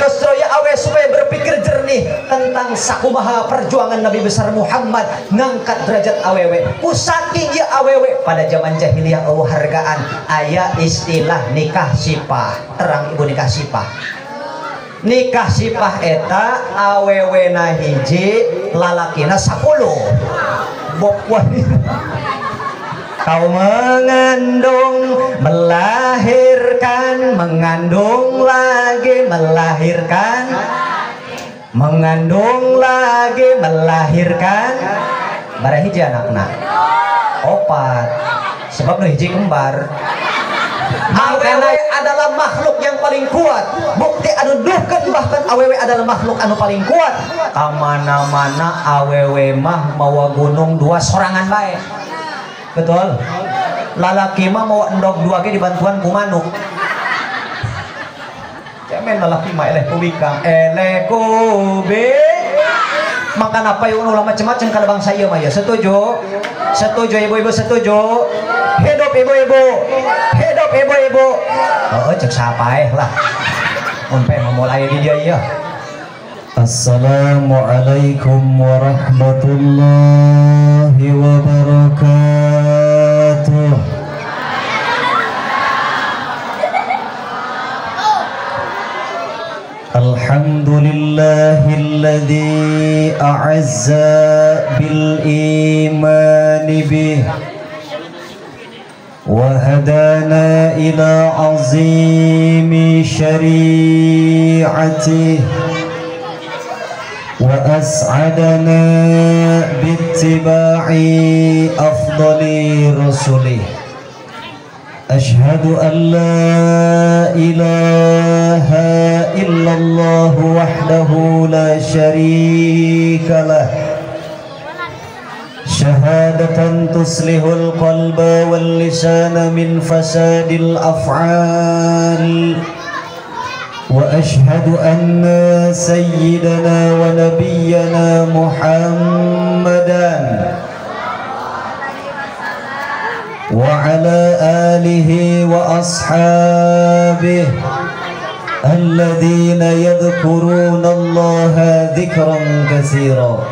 Justru ya awe supaya berpikir jernih tentang sakumaha perjuangan Nabi besar Muhammad ngangkat derajat awewe. Pusaking ya awewe pada zaman jahiliyah eueuh hargaan aya istilah nikah sipah. Terang ibu nikah sipah. Nikah sipah eta awewe na hiji lalakina 10. Bok kau mengandung, melahirkan, mengandung lagi, melahirkan, mengandung lagi, melahirkan. Bara hiji anakna opat, sebab nu hiji kembar. Awewe adalah makhluk yang paling kuat. Bukti anu duhkeun bahkan awewe adalah makhluk anu paling kuat. Kamana-mana awewe mah mawa gunung dua sorangan bae. Betul? Lalaki mah mau endog dua ge dibantuan ku manuk. Cemen lalaki mah eleh ku bikang, eleh ku bikang. Makan apa yang ulah macem-macem kalau bangsa ieu mah ya. Setuju? Setuju ibu-ibu, setuju? Hidup ibu-ibu. Hidup ibu-ibu. Oh, cek sapa lah. Mun pe mulai di dia ieu. Assalamualaikum warahmatullahi wabarakatuh. Alhamdulillahilladzi a'azza bil imani bih wa hadana ila azimi syari'atihi wa as'adana bittiba'i afdali rasulih. Ashhadu an la ilaha illallah wahdahu la syarika lah. Syahadatan tuslihul qalba wal lisana min fasadil af'al. Wa ashhadu anna sayyidana wa nabiyyana Muhammadan wa ala alihi wa ashabihi alladzina yadhkuruna Allaha dzikran katsira.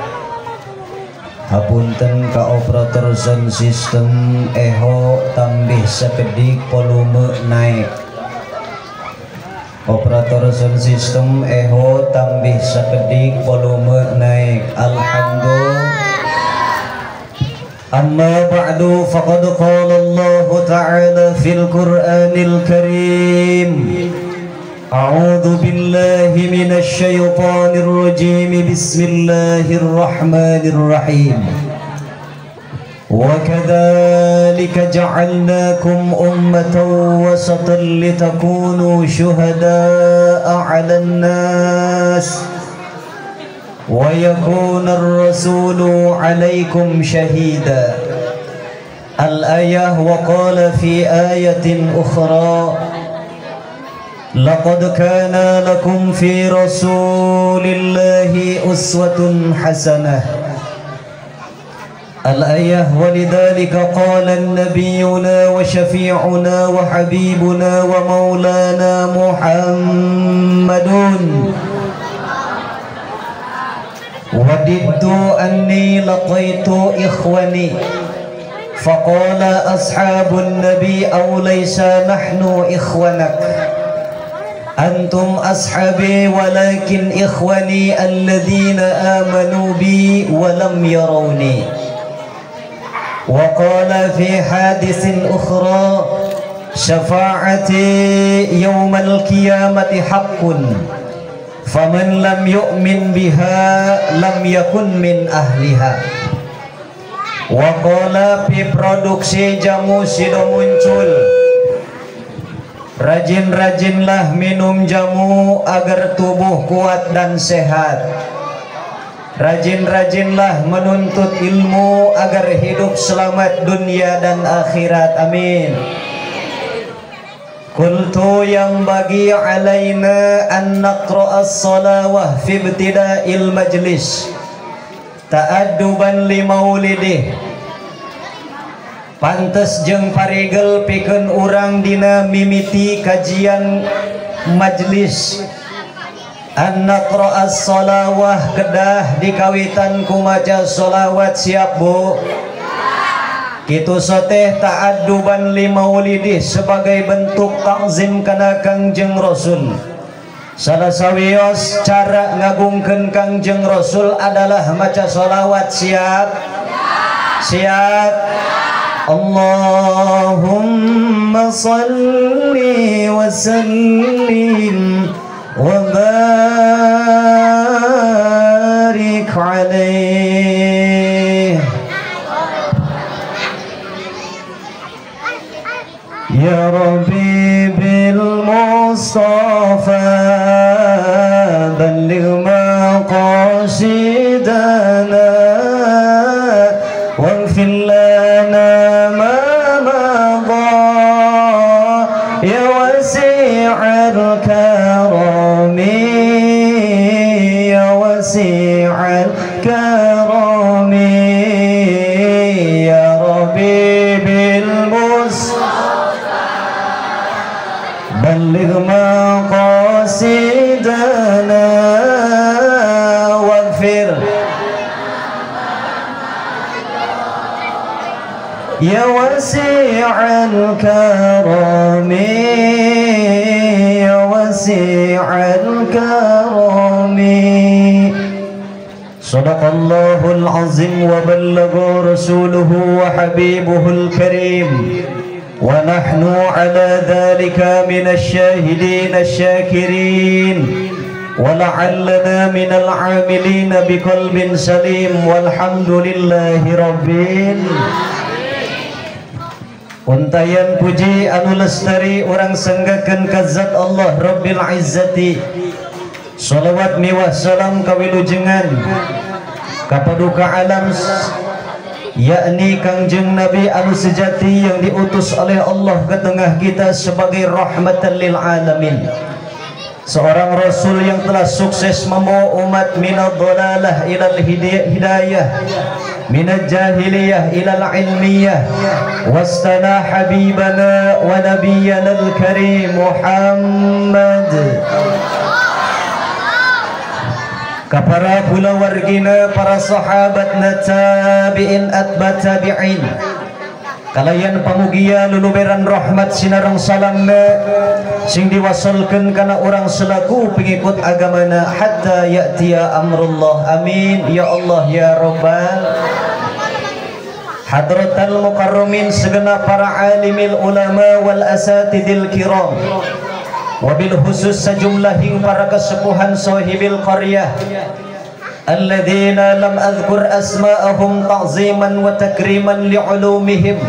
Hapunten ka operator sound system eho tambih sakedik volume naik. Operator sound system eho tambih sakedik volume naik. Alhamdulillah. Amma ba'du faqad qala Allah ta'ala fil Qur'anil Karim. A'udzu billahi minasy syaithanir rajim. Bismillahirrahmanirrahim. Wa kadzalika ja'alnakum ummatan wasatan litakunu syuhada'a 'alan nas wa yakuna ar-rasulu 'alaikum syahida. Al-ayah. Wa qala fi ayatin ukhra laqad kana lakum fi rasulillahi uswatun hasanah. Al-ayah. Walidhalika qala an-nabiyyuna wa syafi'una wa habibuna wa maulana Muhammadun wadidtu anni laqaitu ikhwani faqala ashabun nabi aw laysa nahnu ikhwanak antum ashabi walakin ikhwani alladhina amanu bi wa lam yarawni. Wa qala fi hadisin ukhra syafa'ati yawmal qiyamati haqqun faman lam yu'min biha lam yakun min ahliha. Wa qala fi produksi jamu sido muncul. Rajin-rajinlah minum jamu agar tubuh kuat dan sehat. Rajin-rajinlah menuntut ilmu agar hidup selamat dunia dan akhirat. Amin. Qultu yang bagi alaina an naqra'a as-salawah fi ibtida'il majlis ta'adduban li maulidih. Pantes jeung parigel pikeun urang dina mimiti kajian majlis. An naqra'a sholawah kedah dikawitan ku maca sholawat siap bu. Kitu soteh ta'adduban li maulidih sebagai bentuk takzim kana Kangjeng Rasul. Salah sawios cara ngagungkeun Kangjeng Rasul adalah maca sholawat siap. Siap. Allahumma salli wa sallim wa barik alaih. Ya Rabbi bil Mustafa balligh maqasidana waghfir lana ma madha ya wasi'al karami ya wasi'al karami ya Rabbi bil Mustafa balligh maqasidana waghfir ya wasi'al karami ya wasi'al karami. Sadaqallahul azim wa ballagha rasuluhu wa habibuhul karim wa nahnu ala dhalika minasy syahidin asy-syakirin wa la'allana minal 'amilina biqalbin salim walhamdulillahi rabbil. Untayan puji anu lestari urang sanggakeun ka zat Allah Rabbil Izzati. Salawat miwah salam kawilujengan ka paduka alam yakni Kangjeng Nabi anu sejati yang diutus oleh Allah ke tengah kita sebagai rahmatan lil alamin. Seorang rasul yang telah sukses membawa umat minad dhalalah ilal hidayah, minal jahiliyah ilal ilmiyah, wastana habibana wa nabiyyana al-karim Muhammad. Kapara kulawargina, para sahabatna, tabi'in atba tabi'in, kalayan pamugia luluberan rahmat sinareng salamna sing diwasalkeun kana urang selaku pengikut agamana hatta ya'tiya amrullah. Amin ya Allah ya Rabbal. Hadratal mukarramin, segenap para alimil ulama wal asatidil kiram, wabil khusus sejumlah hing para kesepuhan sahibil qaryah alladzina lam azkur asma'ahum ta'ziman wa takriman li'ulumihim.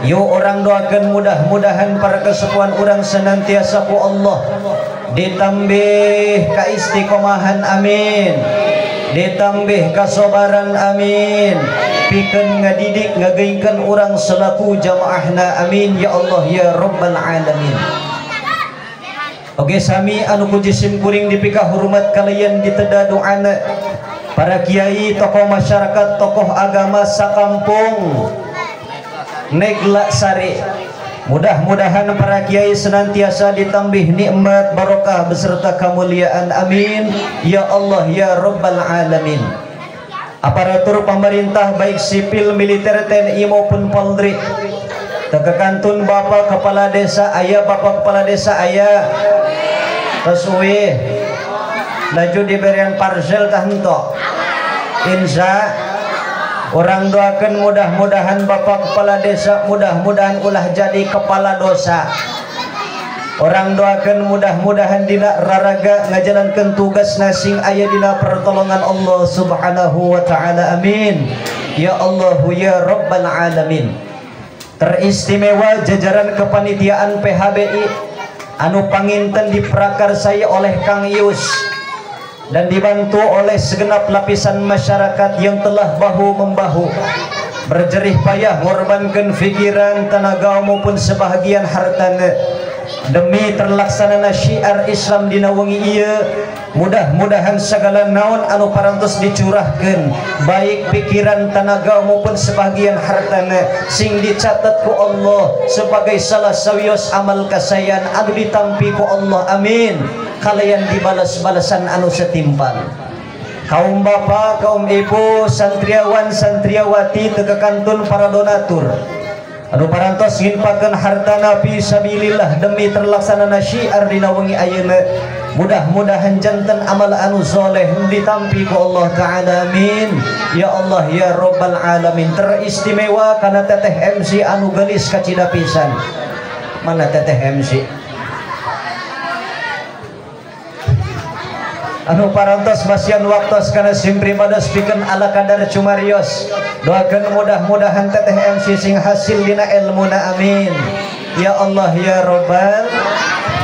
Yo orang doakan mudah-mudahan para kesepuhan orang senantiasa ku Allah ditambih kaistiqomahan, amin, ditambih kasobaran, amin, pikeun ngadidik ngageuingkeun urang selaku jamaahna, amin ya Allah ya Rabbal alamin. Oke sami anu ku jisim kuring dipika hormat kalian diteda doana para kiai, tokoh masyarakat, tokoh agama sakampung Negla Sari. Mudah-mudahan para kiai senantiasa ditambih nikmat barokah beserta kemuliaan, amin ya Allah ya Rabbal alamin. Aparatur pemerintah baik sipil, militer, TNI maupun Polri, tekekantun Bapak Kepala Desa aya, Bapak Kepala Desa aya tesuwi laju diberian parcel tah henteu. Insya orang doakan mudah-mudahan Bapak Kepala Desa mudah-mudahan ulah jadi kepala dosa. Orang doakan mudah-mudahan dina raraga ngajalankeun tugas nasing aya dina pertolongan Allah Subhanahu wa taala, amin ya Allahu ya Rabbal alamin. Teristimewa jajaran kepanitiaan PHBI anu panginten diprakarsai oleh Kang Yus dan dibantu oleh segenap lapisan masyarakat yang telah bahu-membahu berjerih payah ngorbankan pikiran, tenaga maupun sebahagian hartana Demi terlaksanana syiar Islam dina wengi ieu, mudah-mudahan segala naon anu parantos dicurahkeun baik pikiran, tenaga maupun sebagian hartana sing dicatat ku Allah sebagai salah sawios amal kasayan anu ditampi ku Allah, amin. Kalian dibalas-balasan anu setimpal. Kaum bapak, kaum ibu, santriawan, santriawati, teu kantun para donatur anu parantos nginpakeun hartana fi sabilillah demi terlaksanana syiar dina wengi ayeuna, mudah-mudahan janten amal anu soleh ditampi ku Allah Ta'ala, amin. Ya Allah ya Rabbal Alamin. Teristimewa kana teteh MC anu geulis kacida pisan. Mana teteh MC anu parantos masian waktos kana sim pribados pikeun ala kadar cumarios. Doakeun mudah-mudahan teteh MC sing hasil dina ilmuna, amin. Ya Allah ya Rabbal.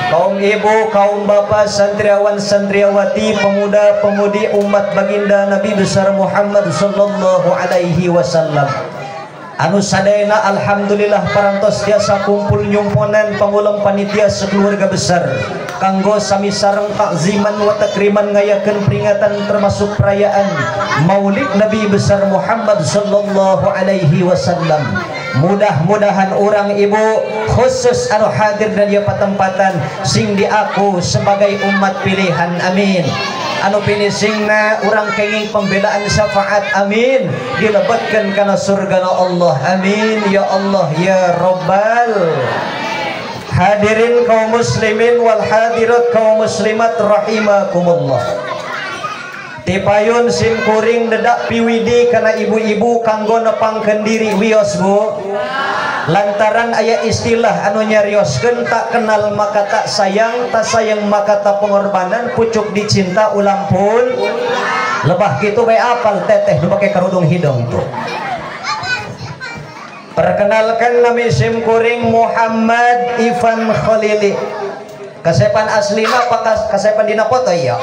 Kaum ibu, kaum bapak, santriawan, santriawati, pemuda, pemudi umat baginda Nabi besar Muhammad sallallahu alaihi wasallam anu sadayana alhamdulillah parantos tiasa kumpul nyumponan pangulem panitia sekeluarga besar kanggo sami sareng takziman wa takriman ngayakeun peringatan termasuk perayaan Maulid Nabi besar Muhammad sallallahu alaihi wasallam. Mudah-mudahan orang ibu khusus anu hadir dan ieu patempatan sing diaku sebagai umat pilihan, amin. Anu pinisingna urang kenging pembelaan syafaat, amin. Dilebetkeun kana surgana Allah, amin. Ya Allah ya Rabbal. Hadirin kaum muslimin wal hadirat kaum muslimat rahimakumullah. Tipayun sim kuring dedak piwidi kana ibu-ibu kanggo nepangkeun diri wios bu. Lantaran aya istilah anu nyarioskeun tak kenal maka tak sayang, tak sayang maka tak pengorbanan, pucuk dicinta ulang pun lebah kitu bae apal teteh nu pake kerudung hidung tuh. Perkenalkan nami sim kuring Muhammad Ivan Khalili. Kasepan aslina apa kasepan dina foto iya?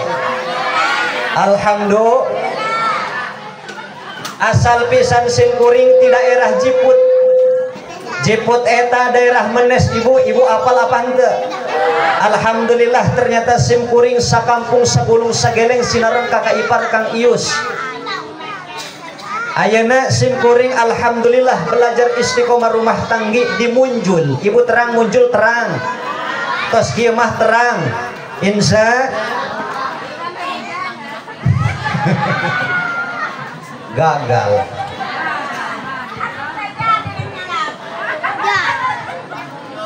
Alhamdulillah. Asal pisan sim kuring di daerah Jiput. Jiput eta daerah Menes ibu, ibu apal apa henteu? Alhamdulillah ternyata sim kuring sakampung sagulung sageleng sinareng kakak ipar Kang Ius. Ayeuna sim kuring alhamdulillah belajar istiqomah rumah tanggi di Munjul. Ibu terang Munjul terang. Tos kieu mah terang. Insya gagal.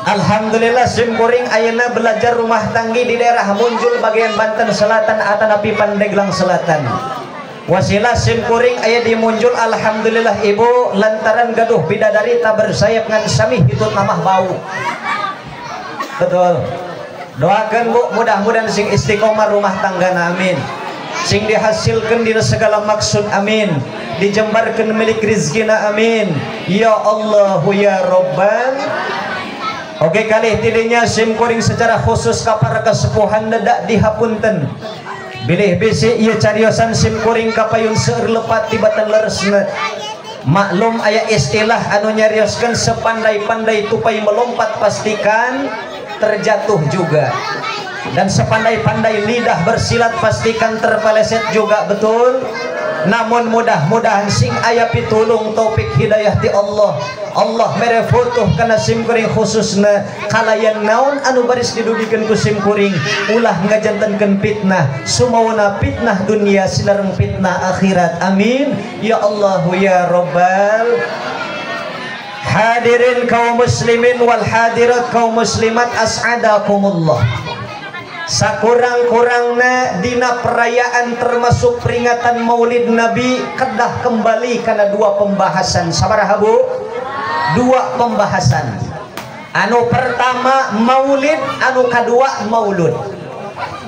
Alhamdulillah sim kuring ayeuna belajar rumah tanggi di daerah Munjul bagian Banten Selatan atanapi Pandeglang Selatan. Wasilah sim kuring aya di Munjul alhamdulillah ibu lantaran gaduh bidadari tak bersayap ngan sami hitut mamah bau. Betul. Doakan bu mudah-mudahan sing istiqomah rumah tangga, amin. Sing dihasilkan dina segala maksud, amin. Dijembarkan milik rizkina, amin. Ya Allahu ya Rabbal. Oke kali tidinya sim kuring secara khusus kapar kesepuhan dedak dihapunten. Bilih bisi ieu cariosan sim kuring kapayun seueur lepat tibatan leresna. Maklum aya istilah anu nyarioskeun sepandai-pandai tupai melompat pastikan terjatuh juga. Dan sepandai-pandai lidah bersilat pastikan terpeleset juga, betul. Namun mudah-mudahan sing aya pitulung taufik hidayah ti Allah. Allah mere futuh kana sim kuring khususna kalayan naon anu baris didugikeun ku sim kuring ulah ngajantenkeun fitnah, sumawana fitnah dunia sinareng fitnah akhirat, amin. Ya Allahu ya Rabbal. Hadirin kaum muslimin wal hadirat kaum muslimat as'adakumullah. Sakurang-kurangna dina perayaan termasuk peringatan Maulid Nabi kedah kembali karena dua pembahasan. Sabaraha bu? Dua pembahasan. Anu pertama Maulid, anu kedua Maulud.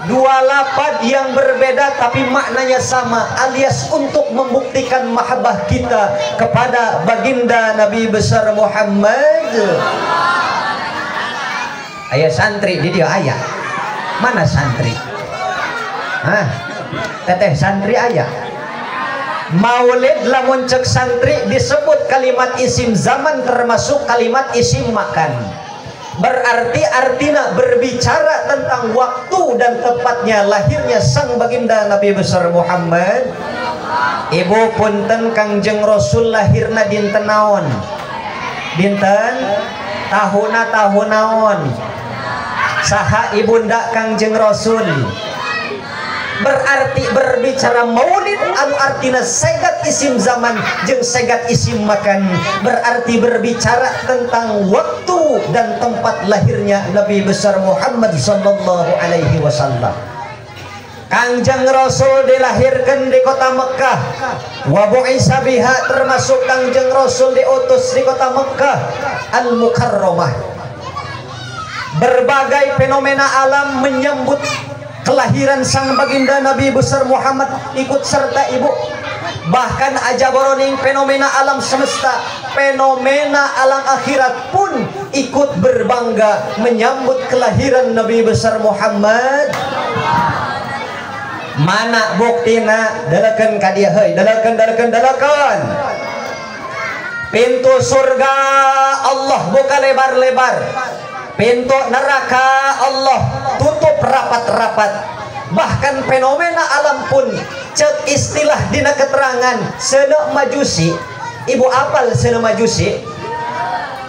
Dua lapad yang berbeda tapi maknanya sama, alias untuk membuktikan mahabbah kita kepada baginda Nabi besar Muhammad. Ayah santri di dia ayah. Mana santri? Hah? Teteh santri ayah. Maulid lamun cek santri disebut kalimat isim zaman termasuk kalimat isim makan. Berarti artina berbicara tentang waktu dan tepatnya lahirnya sang baginda Nabi besar Muhammad. Ibu punten Kangjeng Rasul lahirna dinten naon? Dinten tahuna tahun naon? Saha ibunda Kangjeng Rasul? Berarti berbicara maulid anu artina segat isim zaman jeung segat isim makan, berarti berbicara tentang waktu dan tempat lahirnya Nabi besar Muhammad sallallahu alaihi wasallam. Kangjeng Rasul dilahirkan di kota Mekah. Wa bu'isa biha, termasuk Kangjeng Rasul diutus di kota Mekah Al-Mukarramah. Berbagai fenomena alam menyambut kelahiran sang baginda Nabi besar Muhammad ikut serta ibu. Bahkan aja boroning fenomena alam semesta, fenomena alam akhirat pun ikut berbangga menyambut kelahiran Nabi besar Muhammad. Mana buktina? Dalakan ka dieu heuy, dalakan dalakan dalakan. Pintu surga Allah buka lebar-lebar, pintu neraka Allah tutup rapat-rapat. Bahkan fenomena alam pun cek istilah dina keterangan seuneu majusi. Ibu apal seuneu majusi?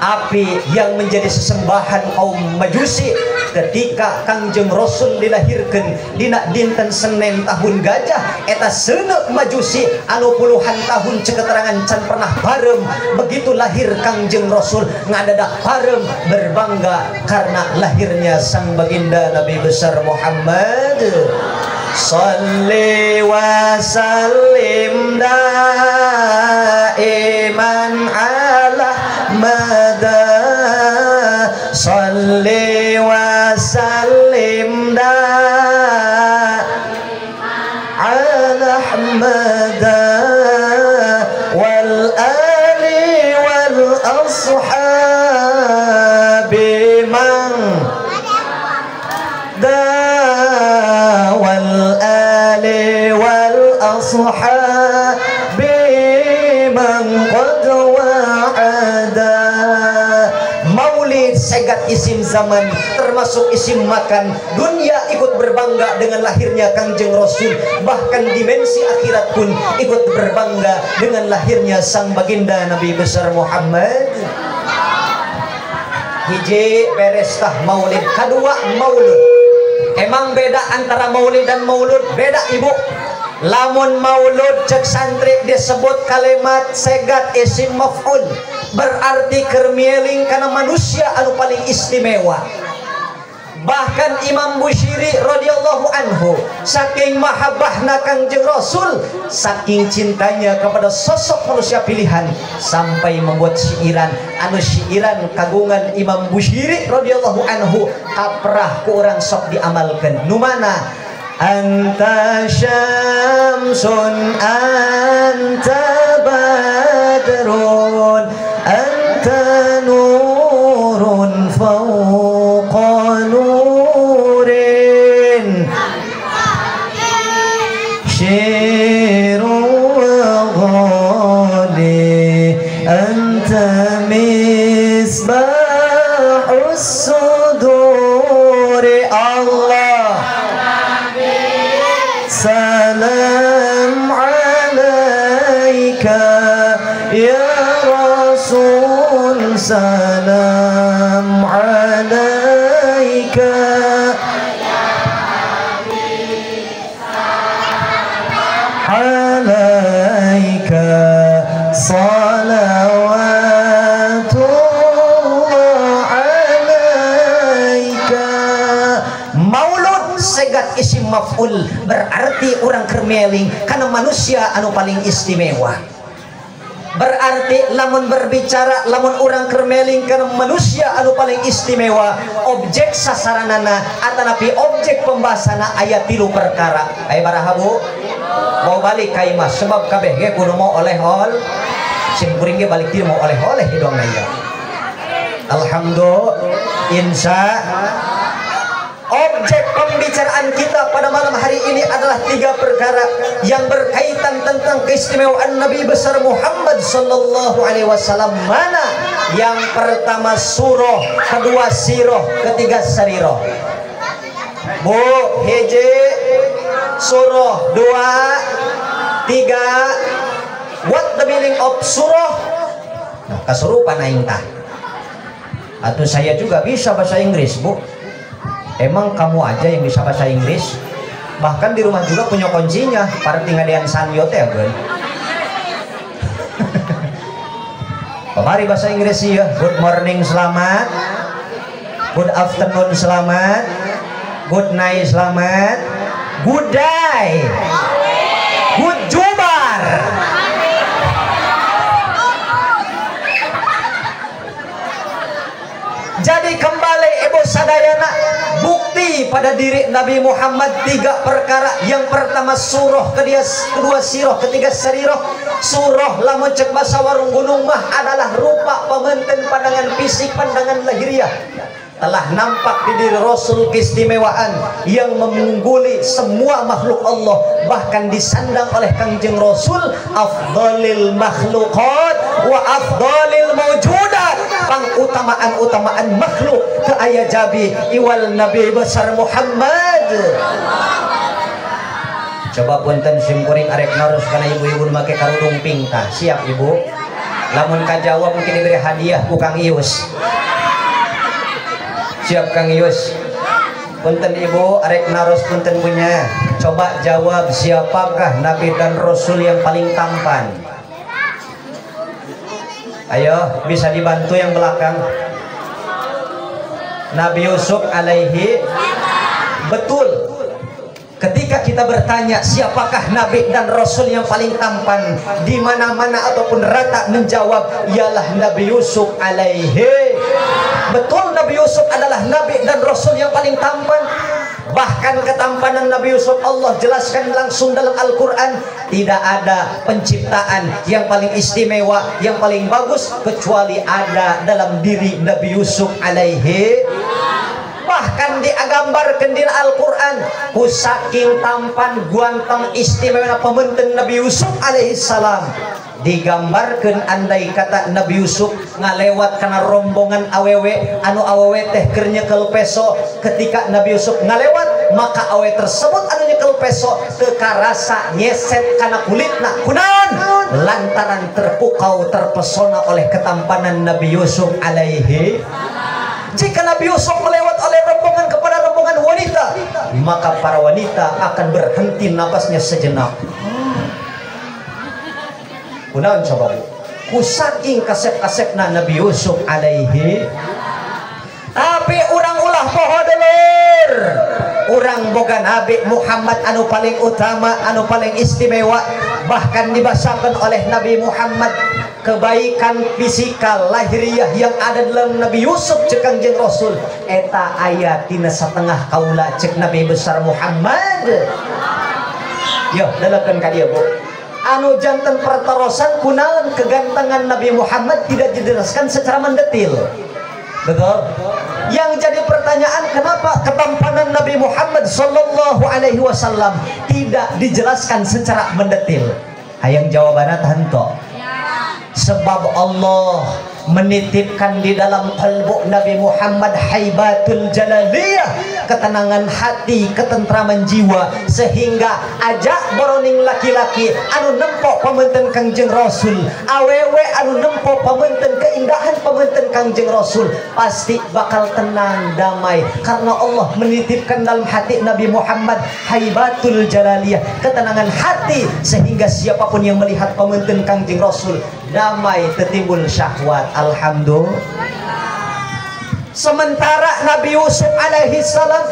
Api yang menjadi sesembahan kaum majusi ketika Kangjeng Rasul dilahirkan dina dinten Senin tahun gajah, eta seuneu majusi anu puluhan tahun cek keterangan can pernah parem. Begitu lahir Kangjeng Rasul ngadadak parem, berbangga karena lahirnya sang baginda Nabi besar Muhammad. Salli wa sallim daiman ala mada, salli wa sallim da ala ahmada wal ali wal ashabi man da wal ali wal ashabi man qad wa'ada. Maulid segat isim zaman termasuk isim makan. Dunia ikut berbangga dengan lahirnya Kangjeng Rasul, bahkan dimensi akhirat pun ikut berbangga dengan lahirnya sang baginda Nabi besar Muhammad. Hiji beres tah maulid, kedua maulud. Emang beda antara maulid dan maulud? Beda ibu. Lamun maulud cek santri disebut kalimat segat isim maf'ul, berarti kermieling karena manusia anu paling istimewa. Bahkan Imam Bushiri radhiyallahu anhu saking mahabbahna Kangjeng Rasul, saking cintanya kepada sosok manusia pilihan, sampai membuat syiiran anu syiiran kagungan Imam Bushiri radhiyallahu anhu kaprah ku urang sok diamalkeun. Nu mana? Anta syamsun anta badrun anta nurun fawqa nurin syiru wa ghali anta misbahus suduri. Allah salam alaika ya Rasul, salam alaika alaika salawatullah alaika. Maulud segat isim maf'ul, berarti orang kermeling karena manusia anu paling istimewa. Berarti lamun berbicara lamun orang kermeling karena manusia anu paling istimewa, objek sasaranana atanapi objek pembahasanana aya tilu perkara. Ayo barahabu mau balik ka imah sebab kabeh ge kudu mau oleh-oleh, sim kuring ge balik dieu mau oleh-oleh hidung na ieu. Alhamdulillah insya. Objek pembicaraan kita pada malam hari ini adalah tiga perkara yang berkaitan tentang tentang keistimewaan Nabi besar Muhammad sallallahu alaihi wasallam. Mana? Yang pertama surah, kedua siroh, ketiga sariroh. Bu, hiji surah, dua, tiga. What the meaning of surah? Nah, kasurupan aing tah. Atau saya juga bisa bahasa Inggris, Bu. Emang kamu aja yang bisa bahasa Inggris? Bahkan di rumah juga punya kuncinya. Para tinggal sanyo teh geun. Pemari bahasa Inggris ya. Good morning selamat. Good afternoon selamat. Good night selamat. Good day. Good jubar. Jadi kembali Ibu sadayana, bukti pada diri Nabi Muhammad tiga perkara. Yang pertama surah, kedua siroh, ketiga sariroh. Surah lamun cek bahasa warung gunung mah adalah rupa pementen pandangan fisik, pandangan lahiriah. Telah nampak di diri Rasul keistimewaan yang mengungguli semua makhluk Allah, bahkan disandang oleh Kangjeng Rasul afdalil makhluqat wa afdalil mawjudat, pangutamaan-utamaan makhluk ke ayah jabi iwal Nabi besar Muhammad. Coba punten simkuring arek narus kana ibu-ibu make karudung pink tah. Siap ibu? Lamun kajawab mungkin diberi hadiah ku Kang Ius. Siap Kang Yus. Punten ibu arek naros punten punya. Coba jawab, siapakah Nabi dan Rasul yang paling tampan? Ayo, bisa dibantu yang belakang. Nabi Yusuf alaihi. Betul. Ketika kita bertanya siapakah Nabi dan Rasul yang paling tampan, di mana-mana ataupun rata menjawab ialah Nabi Yusuf alaihi. Betul, Nabi Yusuf adalah Nabi dan Rasul yang paling tampan. Bahkan ketampanan Nabi Yusuf Allah jelaskan langsung dalam Al-Quran. Tidak ada penciptaan yang paling istimewa, yang paling bagus, kecuali ada dalam diri Nabi Yusuf alaihi. Bahkan digambarkan di Al-Quran, kusaking tampan guantang istimewa pementen Nabi Yusuf alaihi salam. Digambarkan andai kata Nabi Yusuf ngalewat karena rombongan awewe, anu awewe teh keur nyekel peso. Ketika Nabi Yusuf ngalewat, maka awe tersebut anu nyekel peso teu karasa nyeset kana kulitna. Kunaon? Lantaran terpukau, terpesona oleh ketampanan Nabi Yusuf alaihi. Jika Nabi Yusuf melewat oleh rombongan kepada rombongan wanita, maka para wanita akan berhenti napasnya sejenak. Kunaon coba? Kusaking kasep-kasepna Nabi Yusuf alaihi. Tapi urang ulah poho dulur. Urang boga Nabi Muhammad anu paling utama, anu paling istimewa. Bahkan dibahasakan oleh Nabi Muhammad kebaikan fisikal lahiriah yang ada dalam Nabi Yusuf cek Kangjeng Rasul eta aya tina setengah kaula cek Nabi besar Muhammad. Yo, dalakeun ka dieu, Bu. Anu janten pertarosan kunaon kegantengan Nabi Muhammad tidak dijelaskan secara mendetil. Betul? Yang jadi pertanyaan, kenapa ketampanan Nabi Muhammad sallallahu alaihi wasallam tidak dijelaskan secara mendetil? Hayang jawabanna tanto. Sebab Allah menitipkan di dalam kalbu Nabi Muhammad haibatul jalaliyah, ketenangan hati, ketentraman jiwa, sehingga ajak boroning laki-laki anu nempo pamenten Kangjeng Rasul, awewe anu nempo pamenten keindahan pamenten Kangjeng Rasul, pasti bakal tenang damai karena Allah menitipkan dalam hati Nabi Muhammad haibatul jalaliyah, ketenangan hati, sehingga siapapun yang melihat pamenten Kangjeng Rasul damai, tertimbul syahwat. Alhamdulillah. Sementara Nabi Yusuf alaihi salam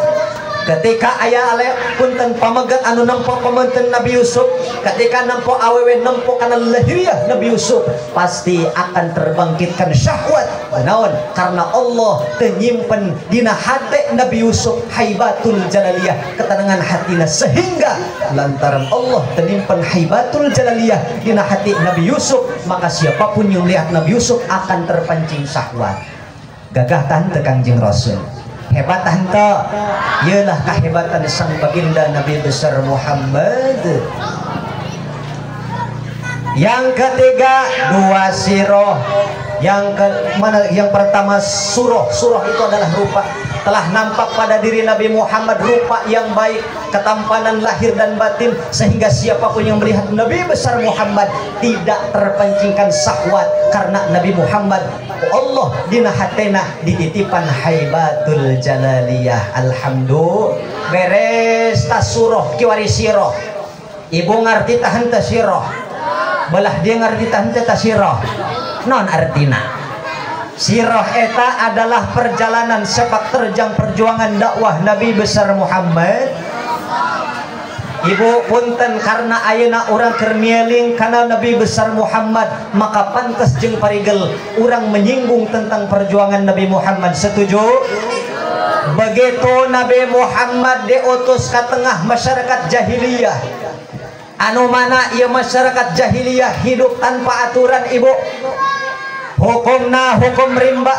ketika ayah ale punten pamegat anu nempo pamenten Nabi Yusuf, ketika nempo awewe nempo kana lahiriah Nabi Yusuf, pasti akan terbangkitkan syahwat. Naon? Karena Allah tenyimpen dina hati Nabi Yusuf haibatul jalaliyah, ketenangan hatina, sehingga lantaran Allah tenyimpen haibatul jalaliyah dina hati Nabi Yusuf, maka siapapun yang melihat Nabi Yusuf akan terpancing syahwat. Gagah tahan Kangjeng Rasul. Hebat henteu? Iyalah kehebatan sang baginda Nabi besar Muhammad. Yang ketiga dua siroh. Yang ke mana? Yang pertama surah. Surah itu adalah rupa. Telah nampak pada diri Nabi Muhammad rupa yang baik, ketampanan lahir dan batin, sehingga siapapun yang melihat Nabi besar Muhammad tidak terpancingkan syahwat, karena Nabi Muhammad Allah dina hatena dititipan haibatul jalaliyah. Alhamdulillah. Beres tas surah kiwari siroh. Ibu ngarti tahan teh siroh, belah dia ngarti tahan teh siroh. Non artina siroh eta adalah perjalanan sepak terjang perjuangan dakwah Nabi besar Muhammad. Ibu punten, karena ayeuna urang keur mieling kana Nabi besar Muhammad, maka pantes jeung parigel urang menyinggung tentang perjuangan Nabi Muhammad. Setuju? Begitu Nabi Muhammad diutus ke tengah masyarakat jahiliyah, anu mana ieu masyarakat jahiliyah hidup tanpa aturan ibu. Hukumna hukum rimba,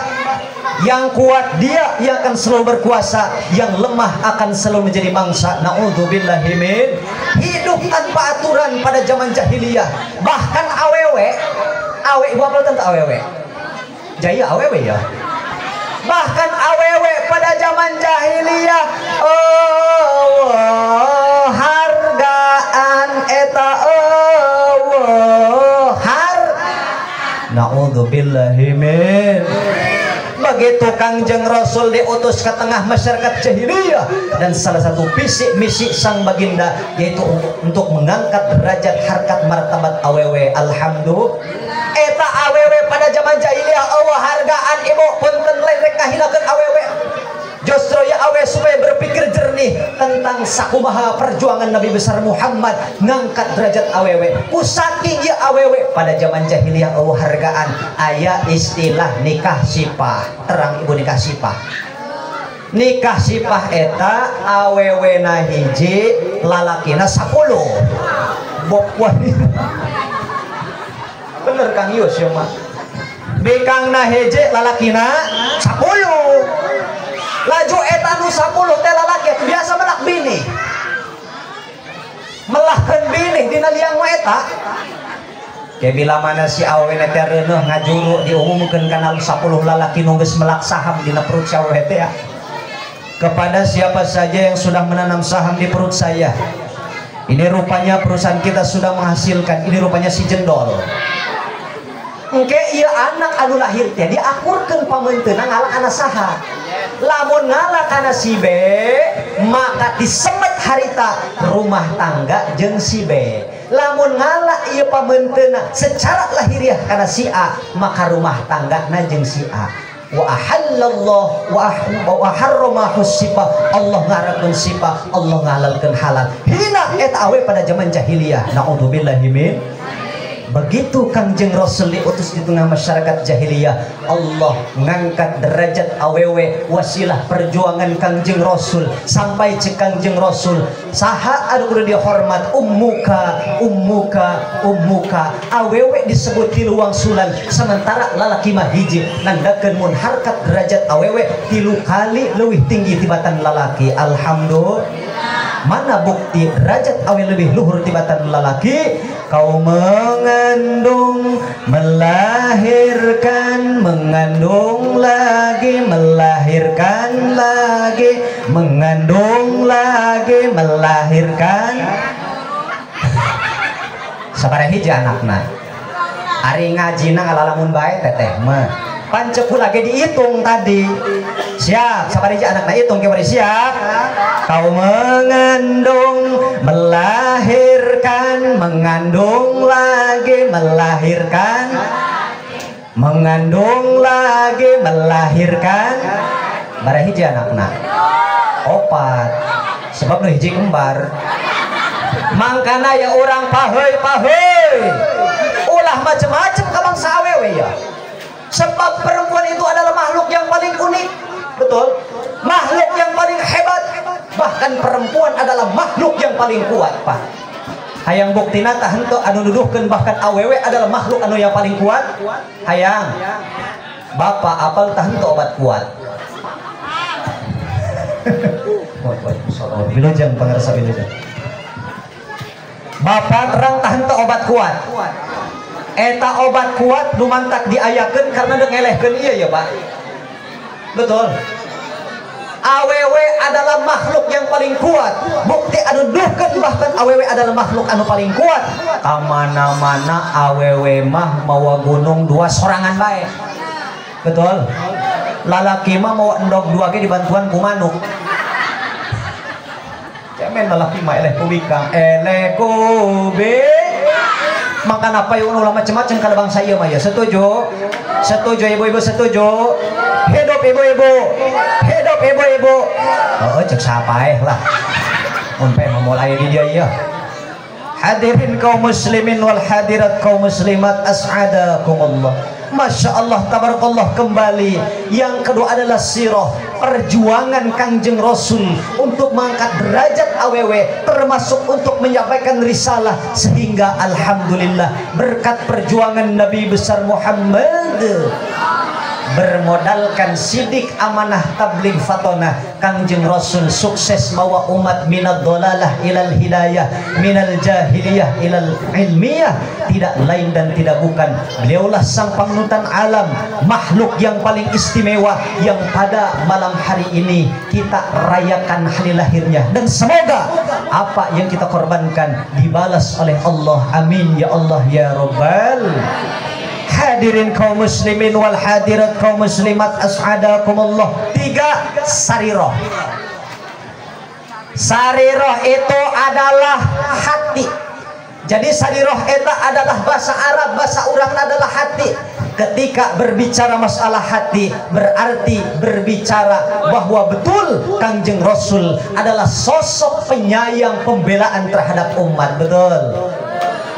yang kuat dia yang akan selalu berkuasa, yang lemah akan selalu menjadi mangsa. Na'udzubillahi min. Hidup tanpa aturan pada zaman jahiliyah. Bahkan awewe, awe ibu apa tentang awewe? Jaya awewe ya. Bahkan awewe pada zaman jahiliyah, oh, hargaan eta oh, har. Na'udzubillahi min. Begitu Kangjeng Rasul diutus ke tengah masyarakat jahiliyah, dan salah satu visi misi sang baginda yaitu untuk mengangkat derajat harkat martabat awewe. Alhamdulillah. Eta awewe pada zaman jahiliyah Allah hargaan ibu punten lain rek ngahinakeun awewe. Justru ya awe supaya berpikir jernih tentang sakumaha perjuangan Nabi besar Muhammad ngangkat derajat awewe. Kusaking ya awewe pada zaman jahiliyah Allah hargaan aya istilah nikah sipah. Terang ibu nikah sipah. Nikah sipah eta awewe na hiji lalakina 10. Bok bener Kang Yus ya mah. Bikangna hiji lalakina 10. Laju eta nu 10 teh lalaki biasa melak bini. Melahkeun bini dina liang mah eta. Ke bila mana si awewe teh reuneuh ngajuru diumumkeun kana 10 lalaki nu geus melak saham dina perut si awewe teh ya. Kepada siapa saja yang sudah menanam saham di perut saya, ini rupanya perusahaan kita sudah menghasilkan, ini rupanya si jendol. Engke ieu anak anu lahir teh diakurkeun pameunteuna ngalah kana saha. Lamun ngalah kana si B, maka disemet harita rumah tangga jeung si B. Lamun ngalah ieu pameunteuna secara lahiriah kana si A, maka rumah tanggana jeung si A. Wa ahallallahu wa harrama husifah. Allah ngarakeun sifah, Allah ngahalalkeun halal. Hina eta awe pada zaman jahiliyah. Naudzubillahi min. Begitu Kangjeng Rasul diutus di tengah masyarakat jahiliyah, Allah ngangkat derajat awewe wasilah perjuangan Kangjeng Rasul sampai cek Kangjeng Rasul saha anu kudu dihormat ummuka ummuka ummuka. Awewe disebut tilu wangsulan, sementara lalaki mah hiji, nandakeun mun harkat derajat awewe tilu kali leuwih tinggi tibatan lalaki. Alhamdulillah. Mana bukti derajat awe lebih luhur tibatan lalaki? Kau mengandung, melahirkan, mengandung lagi, melahirkan lagi, mengandung lagi, melahirkan. Sabaraha hiji anakna? Ari ngajina ngalalamun bae teteh mah. Pancep lagi dihitung tadi. Siap, sabaraha hiji anakna hitung ke bari siap. Kau mengandung, melahirkan, mengandung lagi, melahirkan, mengandung lagi, melahirkan. Sabaraha hiji anakna? Opat. Sebab nu hiji kembar. Mangkana ya urang paheui-paheui. Ulah macem-macem ka bangsa awewe ya. Sebab perempuan itu adalah makhluk yang paling unik. Betul? Makhluk yang paling hebat. Bahkan perempuan adalah makhluk yang paling kuat, Pak. Hayang buktina tah henteu anu nuduhkeun bahkan awewe adalah makhluk anu yang paling kuat. Hayang. Bapak apal tah henteu obat kuat. Wilujeng pangarsa wilujeng. Bapak terang tah henteu obat kuat. Eta obat kuat nu mantak diayakeun karena deuk ngelehkeun ieu ya Pak. Betul. Awewe adalah makhluk yang paling kuat. Bukti anu duhkeun bahkan awewe adalah makhluk anu paling kuat. Kamana-mana awewe mah mawa gunung dua sorangan bae. Betul. Lalaki mah mawa endog dua ge dibantuan ku manuk. Cemen lalaki mah eleh ku bikang, eleh ku bikang. Makan apa yang ulah macam-macam kalau bangsa ieu mah ya. Setuju? Setuju ibu-ibu, setuju? Hidup ibu-ibu. Hidup ibu-ibu. Oh, cek sapaeh lah. Mun pe mulai di dia ieu. Hadirin kaum muslimin wal hadirat kaum muslimat as'adakumullah. Masya Allah tabarakallah. Kembali yang kedua adalah sirah, perjuangan Kangjeng Rasul untuk mengangkat derajat awewe, termasuk untuk menyampaikan risalah, sehingga alhamdulillah berkat perjuangan Nabi besar Muhammad bermodalkan sidik amanah tabligh fatonah, Kangjeng Rasul sukses mawa umat minad dolalah ilal hidayah, minal jahiliyah ilal ilmiyah. Tidak lain dan tidak bukan, beliaulah sang panutan alam, makhluk yang paling istimewa yang pada malam hari ini kita rayakan hari lahirnya. Dan semoga apa yang kita korbankan dibalas oleh Allah. Amin ya Allah ya Rabbal. Hadirin kaum muslimin wal hadirat kaum muslimat as'adakumullah. Tiga, sariroh. Sariroh itu adalah hati. Jadi sariroh itu adalah bahasa Arab, bahasa urang adalah hati. Ketika berbicara masalah hati, berarti berbicara bahwa betul Kangjeng Rasul adalah sosok penyayang pembelaan terhadap umat. Betul.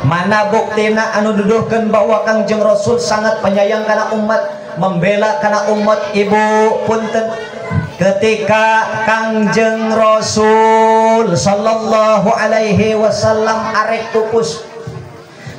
Mana buktina anu duduhkeun bahwa Kangjeng Rasul sangat penyayang kana umat, membela kana umat. Ibu punten, ketika Kangjeng Rasul sallallahu alaihi wasallam arek pupus,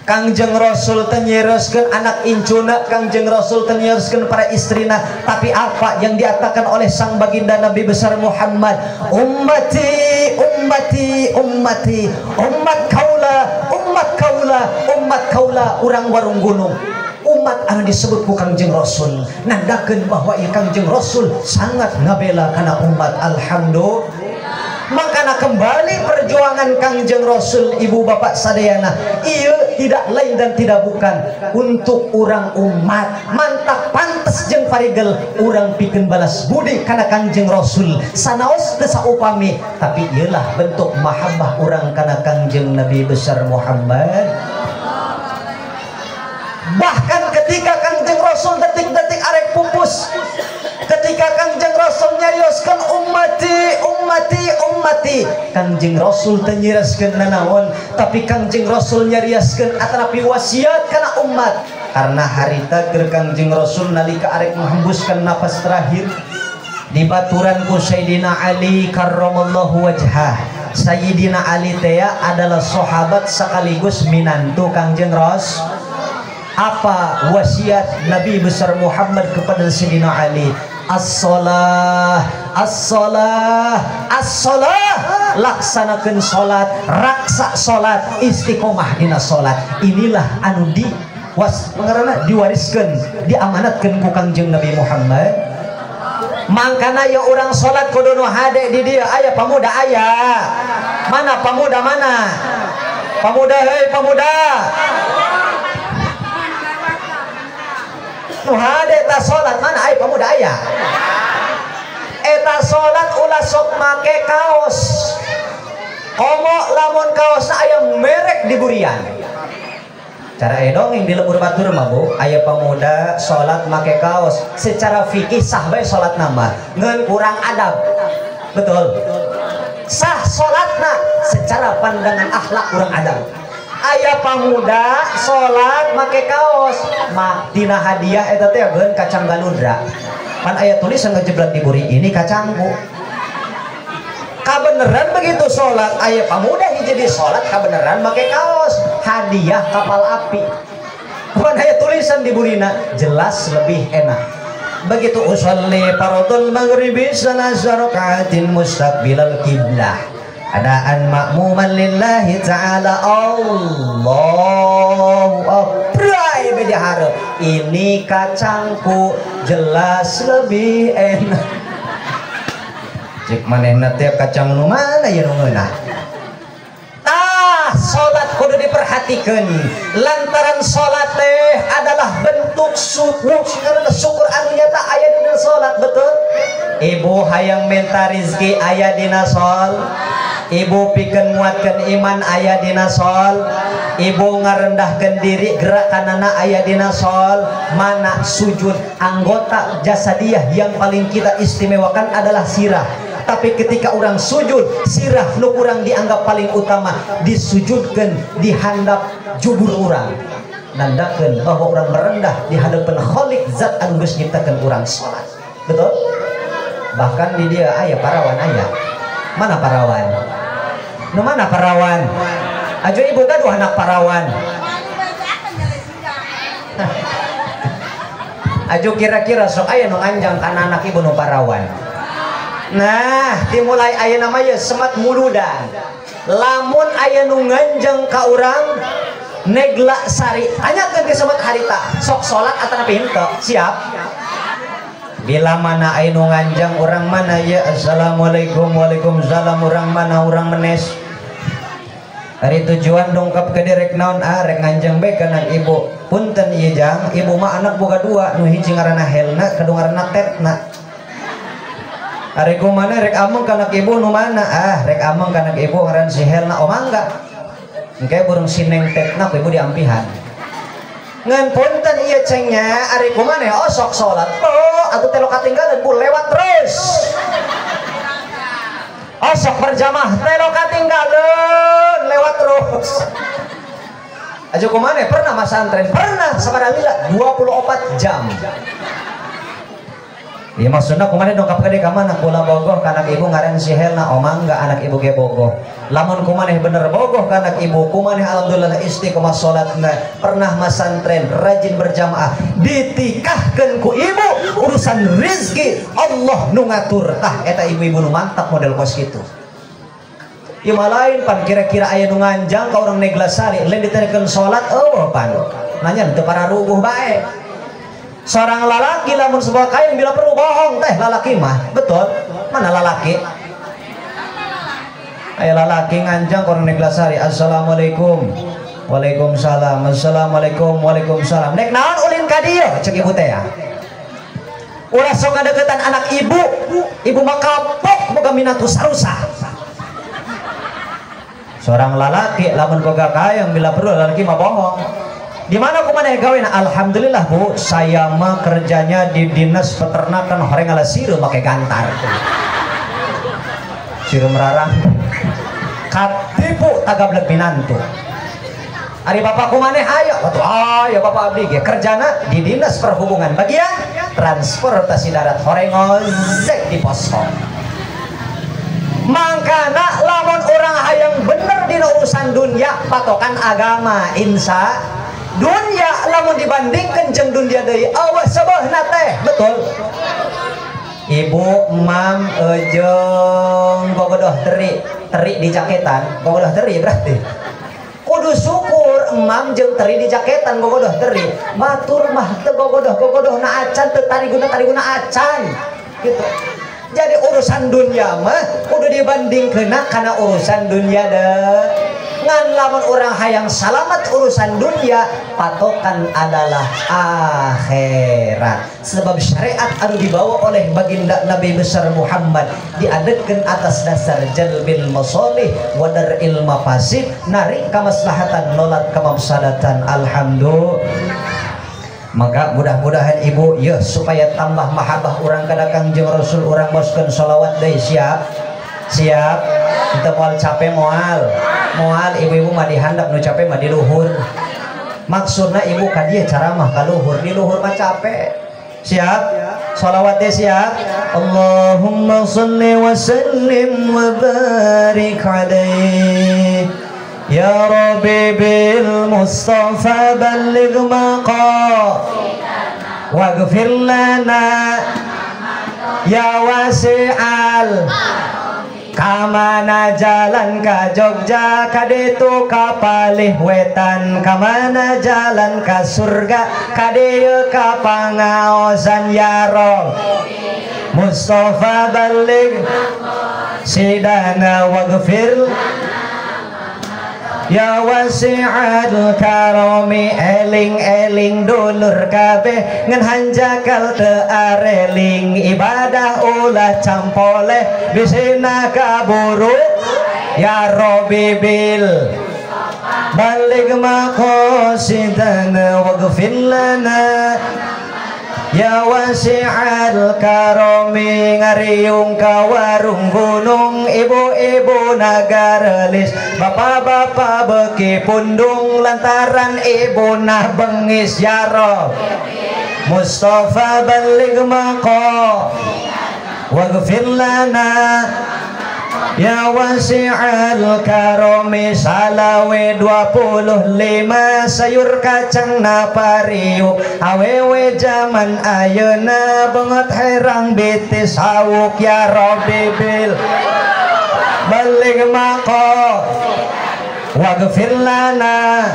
Kangjeng Rasul teu nyireuskeun anak incuna, Kangjeng Rasul teu nyireuskeun para istrina, tapi apa yang diatakan oleh sang baginda Nabi besar Muhammad? Ummati, ummati, ummati, umat kaula, umat kaula, umat kaula, urang warung gunung. Umat anu disebut ku Kangjeng Rasul, nandakeun bahwa ieu Kangjeng Rasul sangat ngabela kana umat. Alhamdulillah. Makana kembali perjuangan Kangjeng Rasul ibu bapak sadayana, iya tidak lain dan tidak bukan untuk urang umat. Mantap pantes jeung parigel urang pikeun balas budi kana Kangjeng Rasul. Sanaos teu saupami, tapi ieulah bentuk mahabbah urang kana Kangjeng Nabi besar Muhammad. Bahkan ketika Kangjeng Rasul detik-detik arek pupus, ketika Kangjeng Rasul nyarioskeun ummati, ummati, ummati, Kangjeng Rasul teu nyirioskeun nanaon, tapi Kangjeng Rasul nyarioskeun atanapi wasiat kana umat. Karena harita keur Kangjeng Rasul nalika arek menghembuskan napas terakhir dibaturan ku Sayyidina Ali karramallahu wajhah. Sayyidina Ali teh adalah sahabat sekaligus minantu Kangjeng Rasul. Apa wasiat Nabi besar Muhammad kepada Sayyidina Ali? As-salah, as-salah, as-salah. Laksanakan salat, raksa salat, istiqomah dina salat. Inilah anu di was mengarana diwariskan, diamanatkan ku Kangjeng Nabi Muhammad. Mangkana ya orang salat kudu nu hade di dieu. Aya pamuda aya. Mana pamuda mana? Pamuda hei pamuda. Nu hade ta salat mana aya pamuda aya. Eta salat ulah sok make kaos. Komo lamun kaosna aya merek di burian. Cara dongeng di lembur batur mah bu, aya pemuda salat make kaos. Secara fikih sah bae salat nama, ngan kurang adab. Betul. Sah salatna secara pandangan akhlak kurang adab. Aya pamuda salat make kaos, mak dina hadiah eta teh geun kacang galudra. Pan aya tulisan ngejeblat di buri ini kacangku. Kabeneran begitu salat aya pamuda hiji di salat kabeneran make kaos, hadiah kapal api. Pan aya tulisan di burina jelas lebih enak. Begitu usolli fardhul maghribi salasa rakaatin mustaqbilal qiblah. Adaan makmuman lillahi ta'ala. Allahu akbar. we di hareup. Ini kacangku jelas lebih enak. Cek manehna teh kacang nu mana ya nu ngeunah. Tah, salat kudu diperhatikan. Lantaran salat teh adalah bentuk syukur, syukur anu nyata aya dina salat, betul? Ibu hayang minta rizki aya dina sol, ibu pikeun nguatkeun iman aya dina sol, ibu ngarendahkeun diri gerakanana aya dina sol. Mana sujud anggota jasadiah yang paling kita istimewakan adalah sirah. Tapi ketika orang sujud, sirah nu kurang dianggap paling utama, disujudkan di handap jubur orang, nandakeun bahwa orang merendah di hadapan Khalik zat anu geus nyiptakeun urang salat. Betul? Bahkan di dia aya parawan aya. Mana parawan? Nu mana parawan? Ajo ibu gaduh anak parawan. Ajo kira-kira sok aya nu nganjang kana anak ibu nu parawan. Nah, dimulai aya namanya semat muludan. Lamun aya nu nganjang ka urang negla sari, tanyakeun ke semat harita, sok salat atanapi henteu? Siap? Bila mana aya nu nganjang urang mana ya assalamualaikum waalaikumsalam, urang mana urang menes. Ari tujuan dongkap ke direk naon, ah rek nganjang bae kana ibu. Punten ieu jang, ibu mah anak boga dua, nu hiji ngaranna Helna, kadua ngaranna Tetna. Ari kumana rek ameng kana ibu nu mana? Ah rek ameng kana ibu ngaran si Helna, oh mangga. Engke burung si Neng Tetna ku ibu diampihan. Ngan punten ieu cengnya, ari kumana oh sok salat. Oh atuh teh katinggalan bu lewat terus. Oh sok berjamaah teh katinggalan lewat terus. Aja kumana pernah masantren? Pernah sabaraha lila 24 jam. Ya maksudna kumaha dongkap ka mana kula bogoh ka anak ibu ngaran si Helna, oh mangga anak ibu ge bogoh. Lamun kumaneh bener bogoh ka anak ibu, kumaneh alhamdulillah istiqomah salatna, pernah masantren, rajin berjamaah, ditikahkeun ku ibu urusan rezeki Allah nu ngatur. Tah eta ibu-ibu nu mantap model kos kitu. Ieu mah lain pan kira-kira aya nu nganjang ka urang Neglasari, lain diterekeun salat eueuh pan. Nanya teu pararuguh bae. Seorang lalaki lamun sebuah kain bila perlu bohong teh lalaki mah, betul? Mana lalaki? Ayo lalaki nganjang orang Neglasari, assalamualaikum, waalaikumsalam, assalamualaikum, waalaikumsalam. Nek naon ulin ka dieu cek ibu teh ya. Ulah sok ngadeukeutan anak ibu, ibu mah kapok boga minatu sarusa. Seorang lalaki lamun boga kayang bila perlu lalaki mah bohong. Di mana aku mana gawe? Alhamdulillah bu, saya mah kerjanya di dinas peternakan horeng ala sireum make gantar. Sireum rarang. Katipu tagablek minantu. Ari bapak kumaneh ayo, waktu ayo bapak abdi ge kerjana di dinas perhubungan bagian transportasi darat horeng ozek di posko. Mangkana lamun orang hayang bener dina urusan dunia patokan agama insya dunia lamun dibandingkan jeung dunia deui awas sebeuhna teh, betul? Ibu mam jeung gogodoh teri, teri di jaketan, gogodoh teri berarti. Kudu syukur emam jeung teri di jaketan gogodoh teri. Batur mah teu gogodoh gogodohna acan teu tariguna tariguna acan gitu. Jadi urusan dunia mah kudu dibandingkeun kana urusan dunia deui. Ngan lamun orang hayang salamat urusan dunia patokan adalah akhirat. Sebab syariat anu dibawa oleh baginda Nabi besar Muhammad diadegkeun atas dasar jalbil masolih wa dar'il mafasid, narik kamaslahatan nolak kamafsadatan. Alhamdulillah. Maka mudah-mudahan ibu ya supaya tambah mahabbah urang kana Kangjeng Rasul, urang moskeun sholawat deui. Siap? Siap? Kita moal capek moal. Moal ibu-ibu mah dihandap nu capek mah di luhur. Maksudna ibu ka dieu ceramah ka luhur, di luhur mah capek. Siap? Sholawatnya siap? Allahumma sholli wa sallim wa barik alaihi. Ya Rabbi bil Mustafa balligh maqasidana waghfir lana ya wasi'al. Kamana jalan ka Jogja kaditu ka palih wetan, kamana jalan ka surga kadieu ka pangaosan ya Rob Mustafa baligh sidana waghfir ya wasi'al karami. Eling-eling dulur kabeh ngan hanjakal teu areling, ibadah ulah campoleh bisina kaburu ya Rabbi bil baligh maqasidana waghfir lana ya wasi'al karami. Ngariung ka warung gunung, ibu-ibu nagarelis, bapak-bapak beki pundung lantaran ibu nah bengis ya Rob Mustafa baligh maqa waghfir lana ya wasi'al karami. Salawe 25 sayur kacang napariuk, awewe jaman ayeuna bengot herang bitis hawuk ya Rabbi bil baligh maqa waghfir lana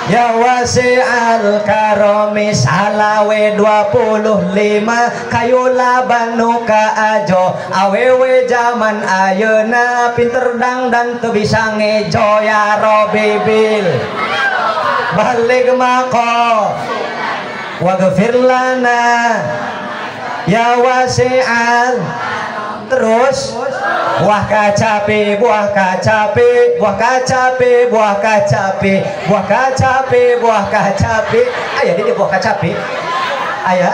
ya wasi'al karami. Salawe 25 kayu laban nu ka ajo, awewe jaman ayeuna pinter dangdan teu bisa ngejo ya Rabbi bil baligh maqa waghfir lana ya wasi'al. Terus buah kacape, buah kacape, buah kacape, buah kacape, buah kacape, buah kacape. Aya di buah kacape. Aya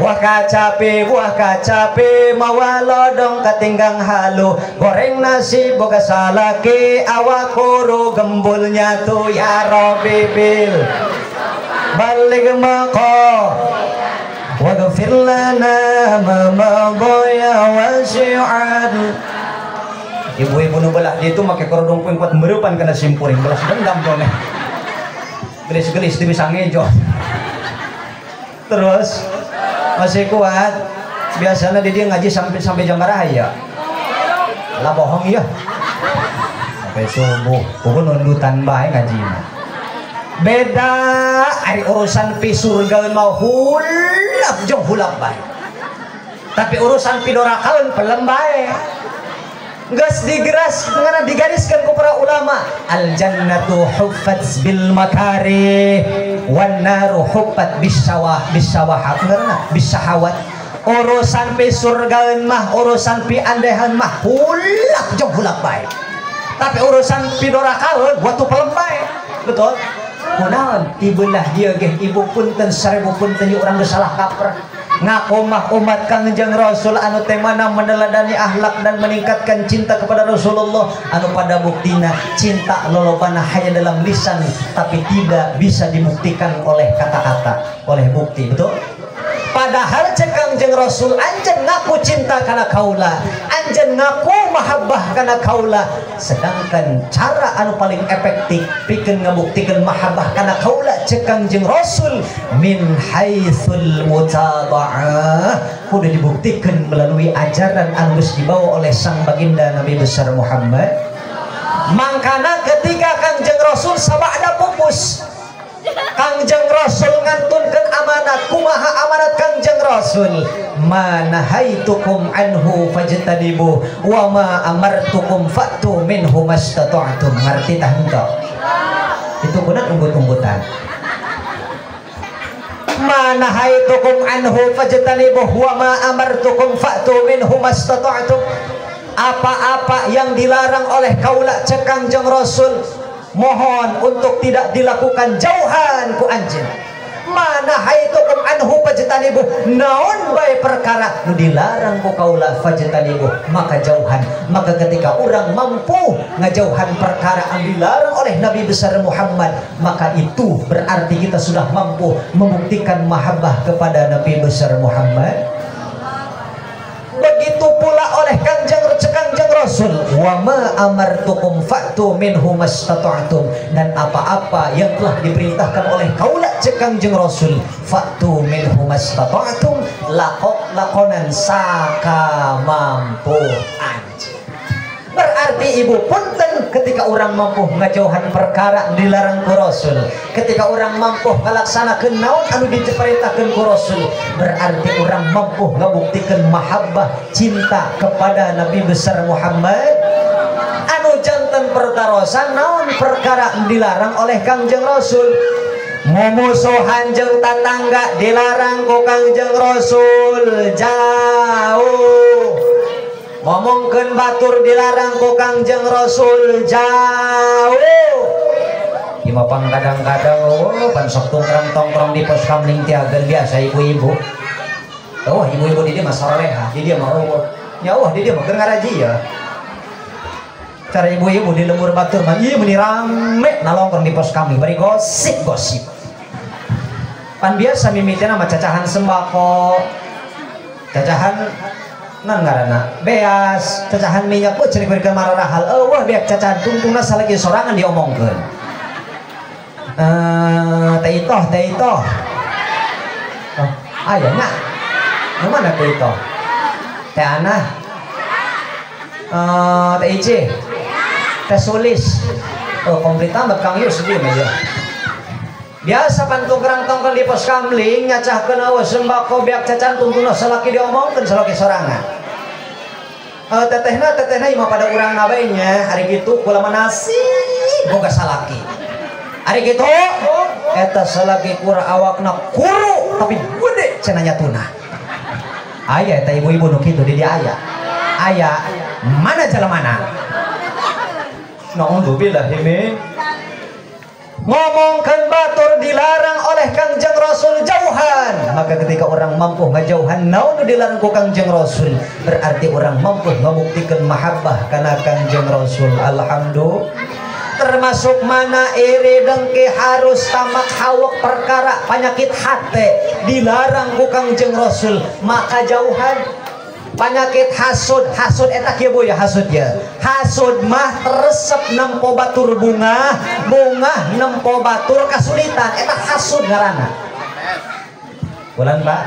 buah kacape, buah kacape, mawa lodong katinggang halu, goreng nasi boga salaki, awak kuru gembulnya tuh ya Rabbi bil baligh maqa waghfir lana ma madha ya wasi'al. Ibu-ibu nu belah dia itu make kerudung poing kuat mereupan kana simpuring belas dendam dong. Gelis-gelis teu bisa ngejo. Terus masih kuat. Biasanya dia ngaji sampai jam berapa ya? Lah bohong ya. Sampai subuh. Pokoknya nundutan bae ngaji mah. Beda ari urusan pi surga mau hulap jong hulap bae. Tapi urusan pi dorakaeun pelem bae. Geus digeras ngana digariskan ku para ulama, al jannatu huffat bil makarih wan naru huffat bisawah bisawahat ngana bisahawat. Urusan pi surgaeun mah urusan pi andehan mah hulap jong hulap bae. Tapi urusan pi dorakaeun watu pelem bae. Betul? Kunaon tibelah dia geh ibu punten seribu punten urang geus salah kaprah. Ngaku mah umat Kangjeng Rasul anu teh mana meneladani akhlak dan meningkatkan cinta kepada Rasulullah, anu pada buktina cinta lolobana hanya dalam lisan tapi tidak bisa dibuktikan oleh kata-kata, oleh bukti. Betul? Padahal cek Kangjeng Rasul anjeun ngaku cinta kana kaula, anjeun ngaku mahabbah kana kaula, sedangkan cara anu paling efektif pikeun ngabuktikeun mahabbah kana kaula cek Kangjeng Rasul min haitsul mutabaah, kudu dibuktikan melalui ajaran anu geus dibawa oleh sang baginda Nabi besar Muhammad. Mangkana ketika Kangjeng Rasul sabada pupus, Kangjeng Rasul ngantunkeun amanat. Kumaha amanat Kangjeng Rasul? Ma nahaitukum anhu fajtanibu wa ma amartukum fa'tu minhu mastata'tum. Ngarti tah henteu? Itu kunan unggut-unggutan. Ma nahaitukum anhu fajtanibu wa ma amartukum fa'tu minhu mastata'tum. Apa-apa yang dilarang oleh kaula cek Kangjeng Rasul mohon untuk tidak dilakukan, jauhan ku anjeun. Mana haitukum anhu fajtanibu, naon bae perkara nu dilarang ku kaula fajtanibu, maka jauhan. Maka ketika orang mampu ngajauhan perkara yang dilarang oleh Nabi besar Muhammad, maka itu berarti kita sudah mampu membuktikan mahabbah kepada Nabi besar Muhammad. Begitu pula oleh Kangjeng Rasul, wa ma amartukum fa'tu minhu mastata'tum, dan apa-apa yang telah diperintahkan oleh kaula cek Kangjeng Rasul fa'tu minhu mastata'tum, lakok lakonan saka mampu anjeun. Berarti ibu punten ketika orang mampu ngajauhan perkara dilarang ku Rasul, ketika orang mampu ngalaksanakeun naon anu diperintahkeun ku Rasul, berarti orang mampu ngabuktikeun mahabbah cinta kepada Nabi besar Muhammad. Anu janten pertarosan naon perkara dilarang oleh Kangjeng Rasul. Mumusuhan jeung tatangga dilarang ku Kangjeng Rasul jauh. Ngomongkeun batur dilarang ku Kangjeng Rasul jauh. Ieu mah pang kadang-kadang oh pan sok tongkrong-tongkrong di pos kamling tiageun biasa ibu-ibu. Oh ibu-ibu di dieu mah soleha, di dieu mah eueuh. Nya eueuh di dieu mah keur ngaraji ya. Cara ibu-ibu di lembur batur mah ieu meuni rame nalongkrong di pos kamling bari gosip-gosip. Pan biasa mimitina mah cacahan sembako, cacahan nan ngaranna beas, cacahan minyak, oh cerik berikan mararahal, eueuh beak cacahan tungtungna salagi sorangan diomongkeun. Teh itoh, teh itoh. Oh, aya nya. Nu mana teh itoh? Teh Anah. Teh Ice. Teh Sulis. Oh, komplit tambah Kang Yus dia mah ya. Biasa pan tongkrang-tongkrong di pos kamling nyacahkeun eueuh sembako beak cacahan tungtungna salaki diomongkeun salaki sorangan. Tetehna tetehna ieu mah pada urang bae nya, ari kitu kula mah nasi boga salaki. Ari kitu eta salaki kur awakna kuru tapi gede cenah nyatuna. Aya eta ibu-ibu nu kitu di dieu aya. Aya mana jalemana? Naudzubillah min. Ngomongkan batur dilarang oleh Kangjeng Rasul jauhan. Maka ketika orang mampu ngajauhan naon dilarang ku Kangjeng Rasul, berarti orang mampu membuktikan mahabbah kana Kangjeng Rasul. Alhamdulillah. Termasuk mana iri dengki harus tamak hawak perkara penyakit hati dilarang ku Kangjeng Rasul, maka jauhan. Penyakit hasud, hasud eta kieu bu ya hasud ya. Hasud mah resep nempo batur bunga, bunga nempo batur kasulitan, eta hasud ngaranna. Bulan Pak.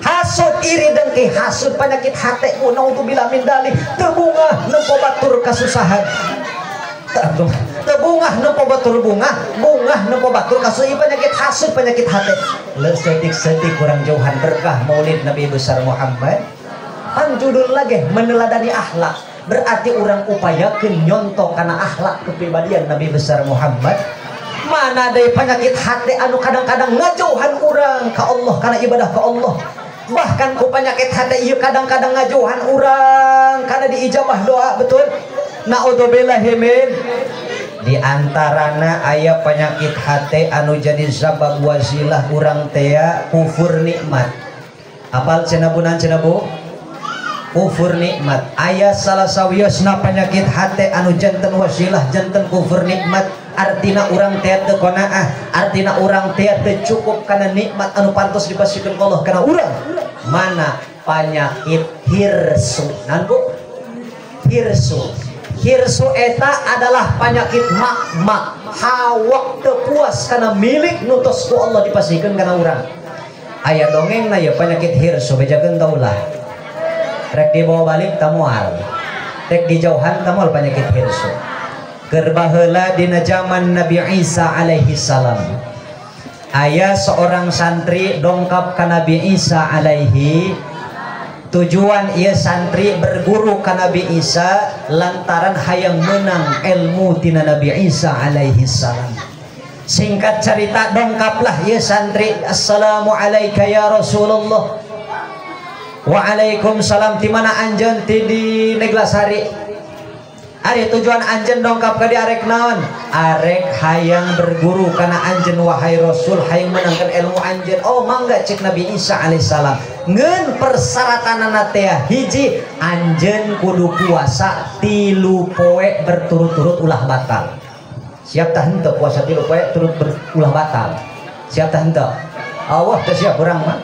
Hasud iri dengki, hasud penyakit hati, naudzubillah min dzalik, teu bungah nempo batur kasusahan. Teu bungah nempo batur bunga, bungah nempo batur kasusahan, penyakit hasud, penyakit hati. Lesetik-setik kurang jauhan berkah maulid Nabi besar Muhammad. Pan judul lagi meneladani akhlak, berarti orang upayakeun nyontoh kana akhlak kepribadian Nabi besar Muhammad. Mana deui penyakit hati anu kadang-kadang ngajauhan urang ka Allah kana ibadah ka Allah. Bahkan ku penyakit hati ieu kadang-kadang ngajauhan urang kana diijabah doa, betul? Naudzubillahi min. Di antarana aya penyakit hati anu jadi sabab wasilah urang tea kufur nikmat. Apal cenah bunan cenah bu? Kufur nikmat. Aya salah sawiosna penyakit hati anu janten wasilah janten kufur nikmat. Artina urang tea teu qanaah, artina urang tea teu cukup kana nikmat anu pantos dipasihkeun Allah kana urang. Mana penyakit hirsu. Nan bu? Hirsu. Hirsu eta adalah penyakit mak-mak, hawak teu puas kana milik nu tos ku Allah dipasihkeun kana urang. Aya dongengna ya penyakit hirsu bejakeun taulah. Rek dibawa balik tamual, rek dijauhan tamual penyakit hirsu. Keur baheula dina zaman Nabi Isa alaihi salam, aya seorang santri dongkap ka Nabi Isa alaihi. Tujuan ia santri berguru ka Nabi Isa lantaran hayang menang ilmu tina Nabi Isa alaihi salam. Singkat cerita dongkaplah ia santri, assalamualaikum ya Rasulullah. Waalaikumsalam. Di mana anjeun? Ti di Neglasari. Ari tujuan anjeun dongkap ka di arek naon? Arek hayang berguru kana anjeun wahai Rasul, hayang menangkan ilmu anjeun. Oh mangga cek Nabi Isa alaihissalam. Ngeun persyaratanana teh hiji, anjeun kudu puasa 3 poe berturut-turut ulah batal. Siap tah henteu puasa 3 poe turut ulah batal? Siap tah henteu? Allah teh siap urang mah.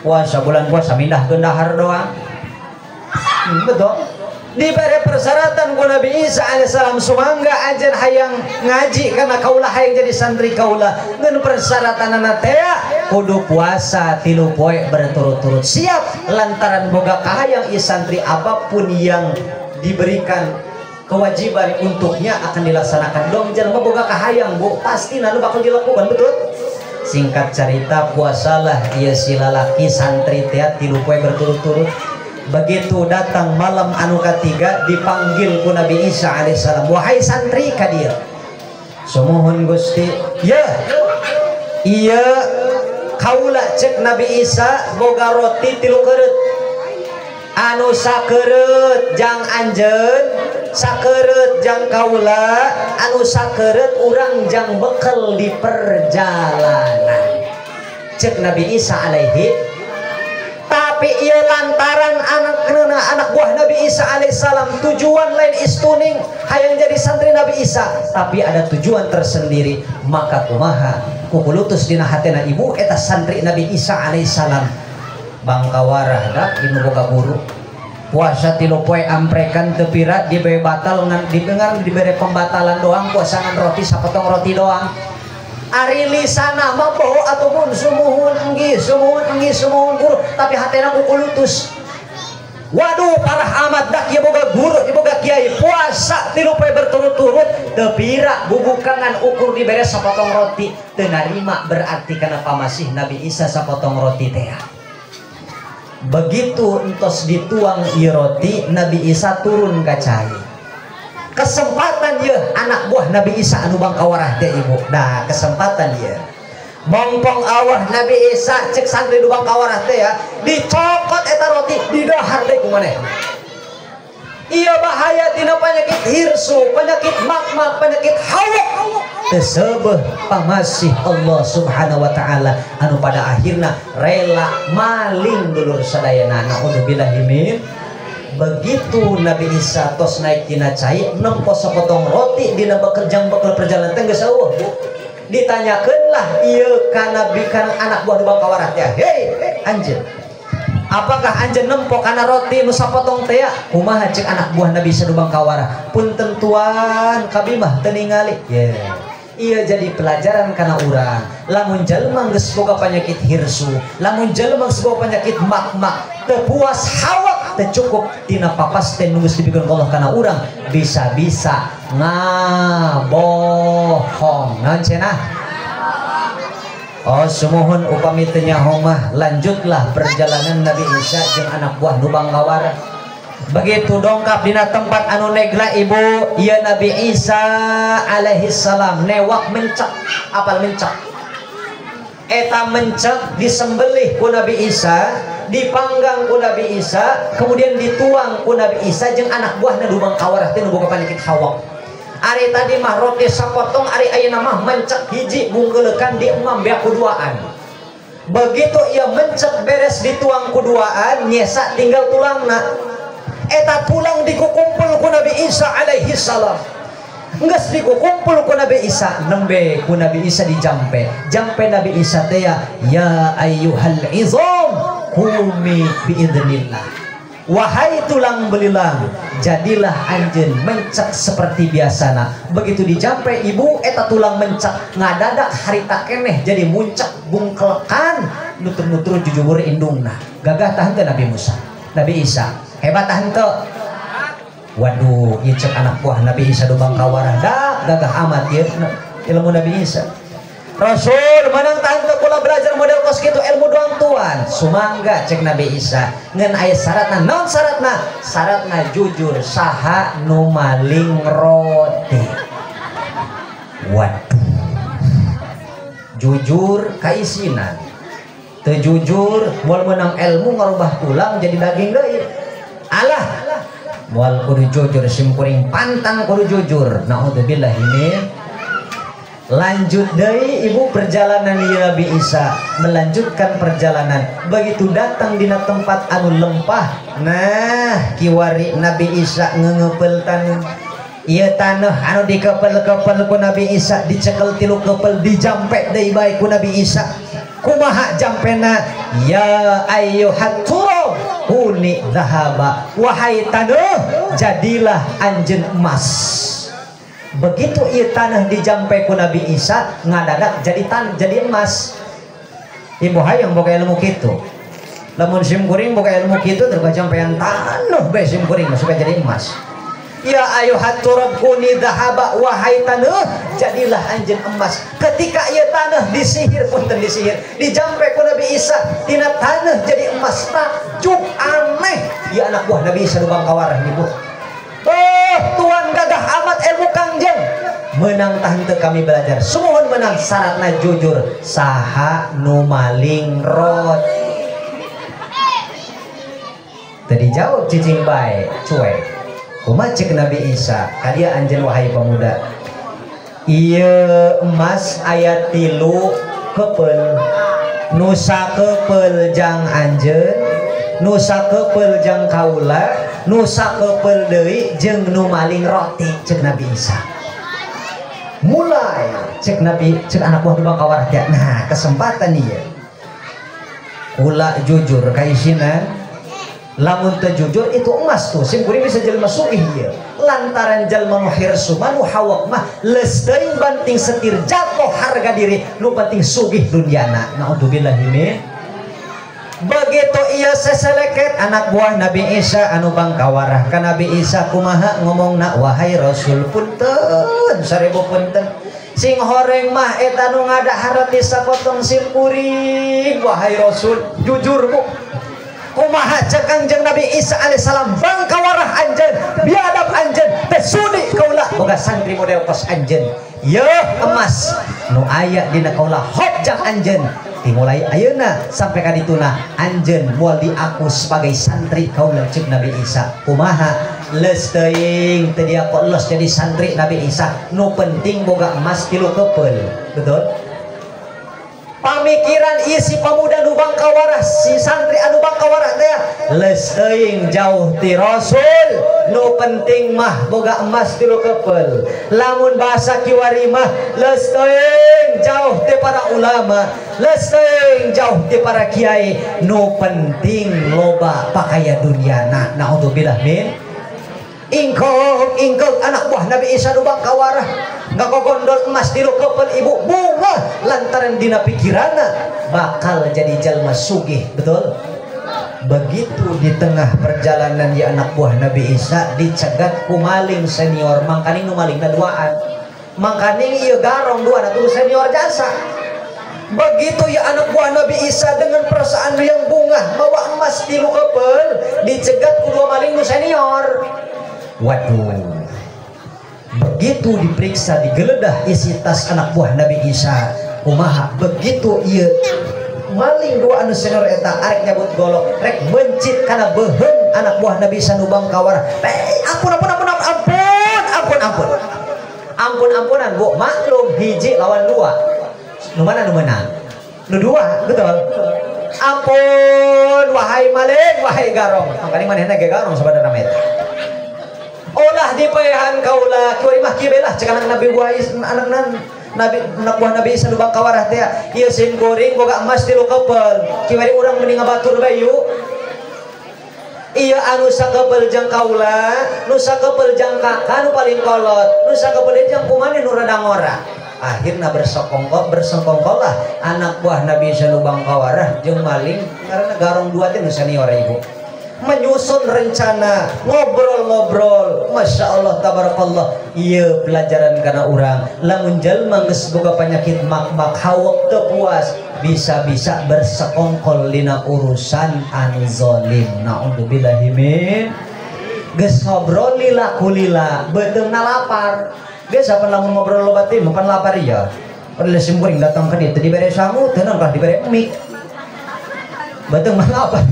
Puasa bulan puasa mindahkeun dahar doang. Betul. Diberi persyaratan ku Nabi Isa alaihissalam, sumangga anjeun hayang ngaji karena kaula hayang jadi santri kaula, ngan persyaratanana teh kudu puasa 3 poe berturut-turut. Siap, lantaran boga kahayang ieu santri, apapun yang diberikan kewajiban untuknya akan dilaksanakan. Dong jelema boga kahayang bu, pasti nanu bakal dilakukan, betul? Singkat cerita, puasalah ieu si lalaki santri teh 3 poe berturut-turut. Begitu datang malam anu ketiga, dipanggil ku Nabi Isa alaihissalam, wahai santri kadir, sumuhun Gusti. Ya iya kaula, cek Nabi Isa, boga roti 3 keureut, anu sakeureut jang anjeun, sakeureut jang kaula, anu sakeureut urang jang bekel di perjalanan, cek Nabi Isa alaihi. Tapi ia lantaran anak buah Nabi Isa alaihissalam tujuan lain istuning hayang jadi santri Nabi Isa, tapi ada tujuan tersendiri. Maka kumaha kukulutus dina hatena ibu eta santri Nabi Isa alaihissalam, bangkawarah dak inu boga guru puasa 3 poe amprekan teu pira dibere batal ngan dibere pembatalan doang, puasa ngan roti sapotong roti doang. Ari lisana mah poho ataupun sumuhun enggi sumuhun enggi sumuhun guru, tapi hatena kukulutus. Waduh parah amat dak ieu boga guru, ieu boga kiai puasa 3 poe berturut-turut teu pira bubukangan ukur dibere sapotong roti, teu narima berarti kana pamasih Nabi Isa sapotong roti teh. Begitu entos dituang ieu roti, Nabi Isa turun ka cai. Kesempatan ye anak buah Nabi Isa anu bangkawarah teh ibu. Nah kesempatan ye mongpong awah Nabi Isa cek santri nu bangkawarah teh ya, dicokot eta roti didahar deui ku maneh. Iya bahaya tina penyakit hirsu, penyakit magma, penyakit hawak. Tersebut pamasih Allah Subhanahu wa taala anu pada akhirna rela maling dulur sadayana. Naudzubillahi min. Begitu Nabi Isa tos naik tina cai nempo sepotong roti dina bekel jang bekel perjalanan teh geus eueuh bu. Ditanyakeunlah ieu ka Nabi kana anak buah nu bangkawarah teh, hei anjeun, apakah anjeun nempo kana roti nu sapotong teh? Kumaha cek anak buah Nabi Isa nu bangkawarah, punten tuan kami mah teu ningali. Yeah. Iya jadi pelajaran kana urang, lamun jelema geus boga penyakit hirsu, lamun jelema geus boga penyakit makmak, teu puas hawak, teu cukup tina papas teh nu geus dibikeun Allah kana urang, bisa-bisa ngabohong. Naon cenah? Oh sumuhun upami teu nyaho mah, lanjutlah perjalanan Nabi Isa jeung anak buah nu bangkawarah. Begitu dongkap dina tempat anu negla ibu, ya Nabi Isa alaihi salam newak mencek, apal mencek. Eta mencek disembelih ku Nabi Isa, dipanggang ku Nabi Isa, kemudian dituang ku Nabi Isa jeung anak buahna nu bangkawarah teh nu boga penyakit hawak. Ari tadi mah roti sapotong, ari ayeuna mah mencek hiji bungkeulekan di emam beak kuduaan. Begitu ia mencek beres dituang kuduaan, nyesa tinggal tulangna. Eta tulang dikukumpul ku Nabi Isa alaihi salam. Geus dikukumpul ku Nabi Isa, nembe ku Nabi Isa dijampe. Jampe Nabi Isa teh ya, ya ayyuhal izam kumi biidznillah. Wahai tulang belilang, jadilah anjeun mencek seperti biasana. Begitu dijampe ibu eta tulang mencek ngadadak harita keneh jadi muncak bungkelekan nutur-nutur jujur indungna. Gagah tahan teh Nabi Musa, Nabi Isa. Hebat henteu. Waduh, ieu cek anak buah Nabi Isa nu bangkawarah dak gagah amat ieu ilmu Nabi Isa. Rasul menang tah henteu kula belajar model kos kitu ilmu doang tuan. Sumangga cek Nabi Isa. Ngan aya syaratna, naon syaratna? Syaratna jujur saha nu maling roti. Waduh. Jujur kaisinan. Teu jujur moal meunang ilmu ngarubah tulang jadi daging deui. Alah, moal kudu jujur simkuring pantang kudu jujur. Naudzubillah ini. Lanjut deui ibu perjalanan Nabi Isa, melanjutkan perjalanan. Begitu datang dina tempat anu lempah, nah kiwari Nabi Isa ngeungeupeul taneuh. Ieu taneuh anu dikepel-kepel ku Nabi Isa, dicekel 3 kepel, dijampe deui bae ku Nabi Isa. Kumaha jampena? Ya ayyuhat turab kuni kuni zahaba, wahai tanah jadilah anjeun emas. Begitu ieu tanah dijampe ku Nabi Isa ngadadak jadi jadi emas. Ibu hayang boga ilmu kitu. Lamun sim kuring boga ilmu kitu terus jampean tanah bae sim kuring supaya jadi emas. Ya ayuhat turab kuni dhahaba, wahai tanah jadilah anjeun emas. Ketika ieu tanah disihir pun teu disihir, dijampe ku Nabi Isa tina tanah jadi emas. Takjub aneh ieu anak buah Nabi Isa nu bangkawarah ibu. Oh Tuhan gagah amat ilmu kangjeng. Menang tah henteu kami belajar. Sumuhun menang syaratna jujur. Saha nu maling roti. Teu dijawab cicing bae cuek. Kumaha ceuk Nabi Isa? Kadia anjeun wahai pemuda. Ieu emas aya 3 kepeul. Nu sakepeul jang anjeun, nu sakepeul jang kaula, nu sakepeul deui jeung nu maling roti ceuk Nabi Isa. Mulai cek Nabi cek anak buah nu bangkawarah teh. Nah, kesempatan ieu. Kula jujur ka isina. Lamun teu jujur itu emas tuh sim kuring bisa jelema sugih ieu. Lantaran jelema nu hirsu mah nu hawak mah leus teuing banting setir jatuh harga diri nu penting sugih dunyana. Naudzubillahi min. Begitu ia seseleket anak buah Nabi Isa anu bangkawarah ka Nabi Isa kumaha ngomongna, wahai Rasul punten 1000 punten sing horeng mah eta nu ngadahar roti sapotong sim kuring. Wahai Rasul jujur bu. Kumaha cek Kangjeng Nabi Isa alaihissalam bangkawarah anjeun biadab anjeun teu sudi kaula boga santri model kos anjeun. Yeuh emas nu aya dina kaula hop jang anjeun. Dimulai ayeuna sampai ka dituna anjeun moal diaku sebagai santri kaula ceuk Nabi Isa. Kumaha leus teuing teu diaku los jadi santri Nabi Isa nu penting boga emas 3 kepeul. Betul? Pamikiran ieu si pemuda nu bangkawarah si santri anu bangkawarah teh leus teuing jauh ti Rasul nu penting mah boga emas 3 kepeul. Lamun bahasa kiwari mah leus teuing jauh ti para ulama, leus teuing jauh ti para kiai, nu penting loba pakaya dunyana. Naudzubillah min. Ingkok ingkok anak buah Nabi Isa nu bangkawarah ngakogondol emas 3 kepeul ibu bunga lantaran dina pikiranna bakal jadi jalma sugih. Betul? Begitu di tengah perjalanan ya anak buah Nabi Isa dicegat ku maling senior, mangkaning nu malingna duaan, mangkaning ieu garong dua atuh senior jasa. Begitu ya anak buah Nabi Isa dengan perasaan yang bunga bawa emas 3 kepeul dicegat ku dua maling nu senior. Waduh. Begitu diperiksa digeledah isi tas anak buah Nabi Isa kumaha begitu ieu maling dua anu senior eta arek nyabut golok rek mencit kana beuheung anak buah Nabi Isa nu bangkawarah. Ampun ampun ampun ampun ampun ampun ampun ampunan bu, maklum hiji lawan dua nu mana nu menang nu dua betul. Ampun wahai maling wahai garong, mangkaning manehna ge garong sabadarna mah eta. Olah dipaehan kaula kieu mah kieu lah cek anak Nabi buah anak Nabi anak buah Nabi Isa nu bangkawarah teh ieu sim kuring boga emas 3 kepeul kieu urang mending ngabatur bae yuk. Ieu anu sakepeul jeung kaula nu sakepeul jeung kakak nu paling kolot nu sakepeul jeung kumaneh nu rada ngora. Akhirna bersengkongkol lah anak buah Nabi Isa nu bangkawarah jeung maling karena garong dua teh nu senior ibu. Menyusun rencana, ngobrol-ngobrol, masya Allah, tabarakallah. Iya pelajaran karena orang. Lamun jalma geus boga penyakit mak-mak hawak teu puas, bisa-bisa bersekongkol dina urusan anu zalim. Naudzubillahi min. Geus ngobrol lila kulila, beuteungna lapar. Biasa pan lamun ngobrol loba teh pan lapar ieu. Padahal sim kuring datang ka dieu teu dibere sangu, teu naon kalah dibere mie. Beuteung mah lapar.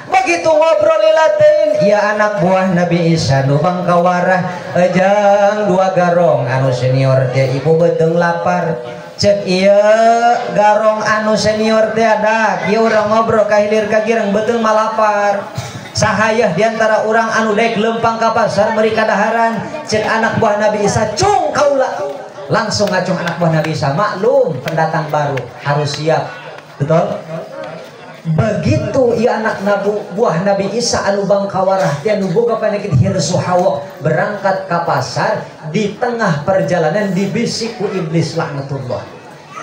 Begitu ngobrol lilatin ya anak buah Nabi Isa nu bangkawarah ejang dua garong anu senior teh ibu beuteung lapar. Cek ieu garong anu senior teh ada ieu urang ngobrol ka hilir ka girang beuteung mah lapar. Sahayah diantara urang anu daek lempang ka pasar meuri kadaharan. Cek anak buah Nabi Isa cung kaula. Langsung ngacung anak buah Nabi Isa, maklum pendatang baru harus siap. Betul? Begitu ieu anak nabu buah Nabi Isa anu bangkawarah teh anu boga penyakit hirsu hawa berangkat ka pasar, di tengah perjalanan dibisik ku iblis laknatullah.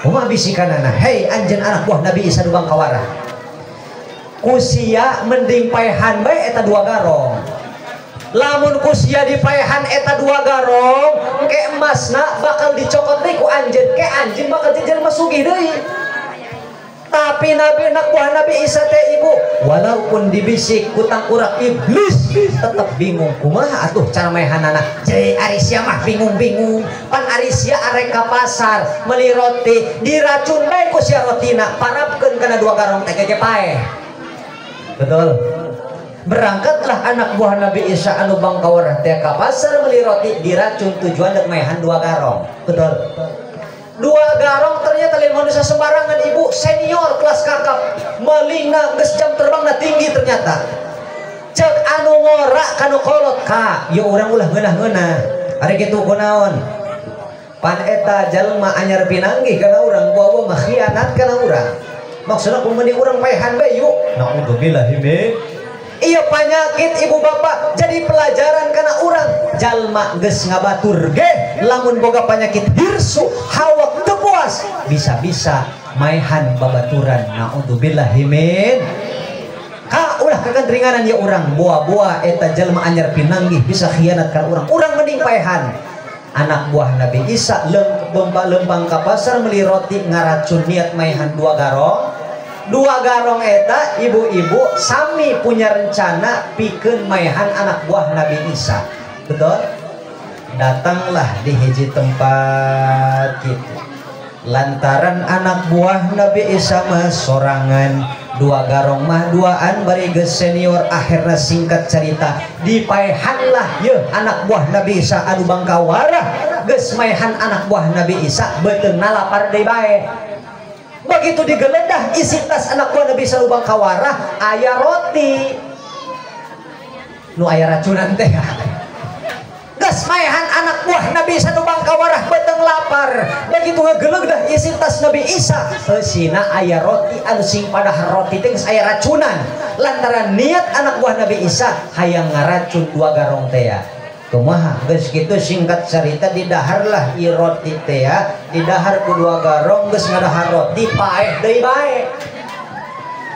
Kumaha bisikanana? Hei anjeun anak buah Nabi Isa nu bangkawarah, ku sia mending paehan bae eta dua garong. Lamun ku sia dipaehan eta dua garong, engke emasna bakal dicokot deui ku anjeun, ke anjeun bakal jadi jelema sugih deui. Tapi Nabi anak buah Nabi Isa teh ibu, walaupun dibisik ku tangkurak iblis tetep bingung kumaha atuh cara maehanana. Jadi ari sia mah bingung-bingung, pan ari sia arek ka pasar meuli roti, diracun bae ku sia rotina, parapkeun kana dua garong teh ge paeh. Betul. Berangkatlah anak buah Nabi Isa anu bangkawarah teh ka pasar meuli roti, diracun tujuan dek maehan dua garong. Betul. Dua garong ternyata lain manusia sembarangan ibu, senior kelas kakap, melina geus jam terbangna tinggi ternyata. Cek anu ngora kanu kolot ka, ya urang ulah ngeunah-ngeunah. Ari kitu kunaon? Pan eta jalma anyar pinanggih kana urang, buah-buah mah khianat kana urang. Maksudna ku mending urang paehan bae yuk. Naudzubillahi min. Iya penyakit ibu bapak jadi pelajaran karena orang jalma geus ngabatur ge lamun boga penyakit hirsu hawa teu puas bisa-bisa maehan babaturan. Naudzubillahi min. Ka ulah kakentringanan ya urang, buah-buah eta jalma anyar pinanggih bisa khianat kana urang. Urang mending paehan. Anak buah Nabi Isa lempang ka pasar meuli roti ngaracun niat maehan dua garong. Dua garong eta ibu-ibu sami punya rencana pikeun maehan anak buah Nabi Isa. Betul? Datanglah di hiji tempat gitu. Lantaran anak buah Nabi Isa mah sorangan, dua garong mah duaan bari geus senior, akhirna singkat cerita dipaehanlah yeuh anak buah Nabi Isa anu bangkawarah geus maehan anak buah Nabi Isa beuteungna lapar deui bae. Begitu digeledah isi tas anak buah Nabi Isa bangkawarah aya roti nu aya racunan teh. Geus maehan anak buah Nabi Isa bangkawarah beuteung lapar. Begitu ngageledah isi tas Nabi Isa eusina aya roti anu sing padahal roti teh geus aya racunan. Lantaran niat anak buah Nabi Isa hayang ngaracun dua garong teh. Kumaha geus kitu singkat cerita didaharlah ieu roti teh ya, didahar ku dua garong geus ngadahar roti paeh deui bae.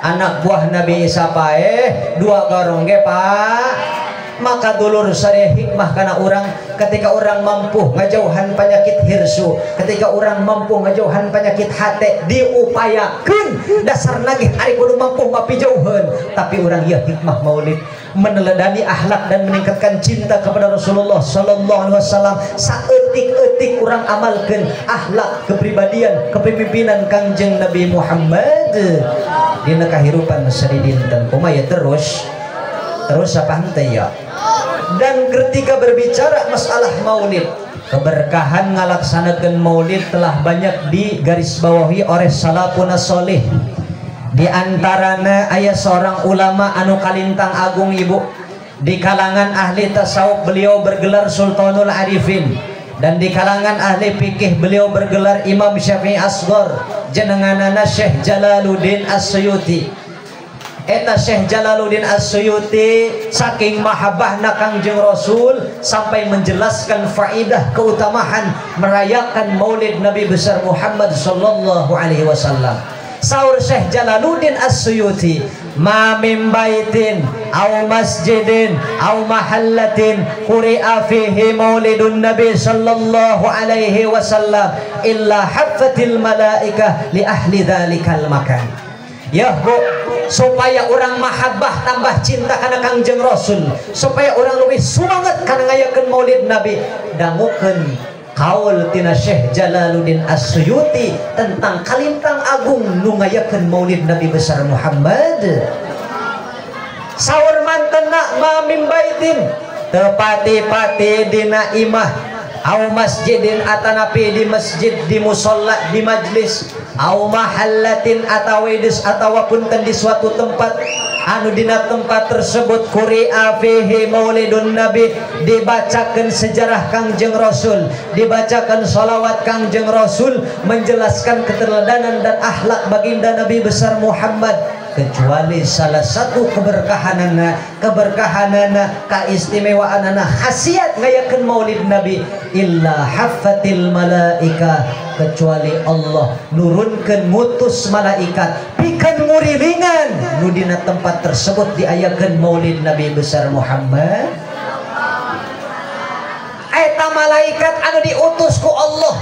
Anak buah Nabi Isa paeh, dua garong ge pak. Maka dulur sadaya hikmah kana urang ketika orang mampu ngajauhan penyakit hirsu, ketika orang mampu ngajauhan penyakit hate diupayakeun dasar nagih ari kudu mampu mapijauheun, tapi urang ieu hikmah maulid meneladani akhlak dan meningkatkan cinta kepada Rasulullah sallallahu alaihi wasallam. Saeutik-eutik urang amalkeun akhlak kepribadian kepemimpinan Kangjeng Nabi Muhammad dina kahirupan sadidinten. Kumaha terus terus apa henteu ya? Dan ketika berbicara masalah maulid, keberkahan ngalaksanakeun maulid telah banyak digarisbawahi oleh salafun sholih. Di antarana aya seorang ulama anu kalintang agung ibu, di kalangan ahli tasawuf beliau bergelar Sultanul Arifin, dan di kalangan ahli fikih beliau bergelar Imam Syafi'i Asghar, jenenganana Syekh Jalaluddin As-Suyuti. Eta Syekh Jalaluddin As-Suyuti saking mahabbahna Kangjeng Rasul sampai menjelaskan faidah keutamaan merayakan Maulid Nabi besar Muhammad sallallahu alaihi wasallam. Saur Syekh Jalaluddin As-Suyuti, ma min baitin aw masjidin aw mahallatin quri'a fihi maulidun nabi sallallahu alaihi wasallam illa haffatil malaikah li ahli dzalikal makan. Ya Bu, supaya orang mahabbah tambah cinta kana Kangjeng Rasul, supaya orang lebih semangat kana ngayakeun Maulid Nabi, dangukeun kaul tina Syekh Jalaluddin As-Suyuti tentang kalintang agung nu ngayakeun Maulid Nabi besar Muhammad. Saur mantena ma mim baitin, tepati-pati dina imah, au masjidin atanapi di masjid, di musolla, di majlis, au mahallatin atawidis atawa punten di suatu tempat anu dina tempat tersebut quri'a fihi maulidun nabi, dibacakan sejarah Kangjeng Rasul, dibacakan sholawat Kangjeng Rasul, menjelaskan keteladanan dan akhlak baginda Nabi besar Muhammad. Kecuali salah satu keberkahanana, kaistimewaanana, khasiat ngayakeun Maulid Nabi illa haffatil malaika, kecuali Allah nurunkeun ngutus malaikat pikeun ngurilingan nu dina tempat tersebut diayakeun Maulid Nabi besar Muhammad. Eta malaikat anu diutus ku Allah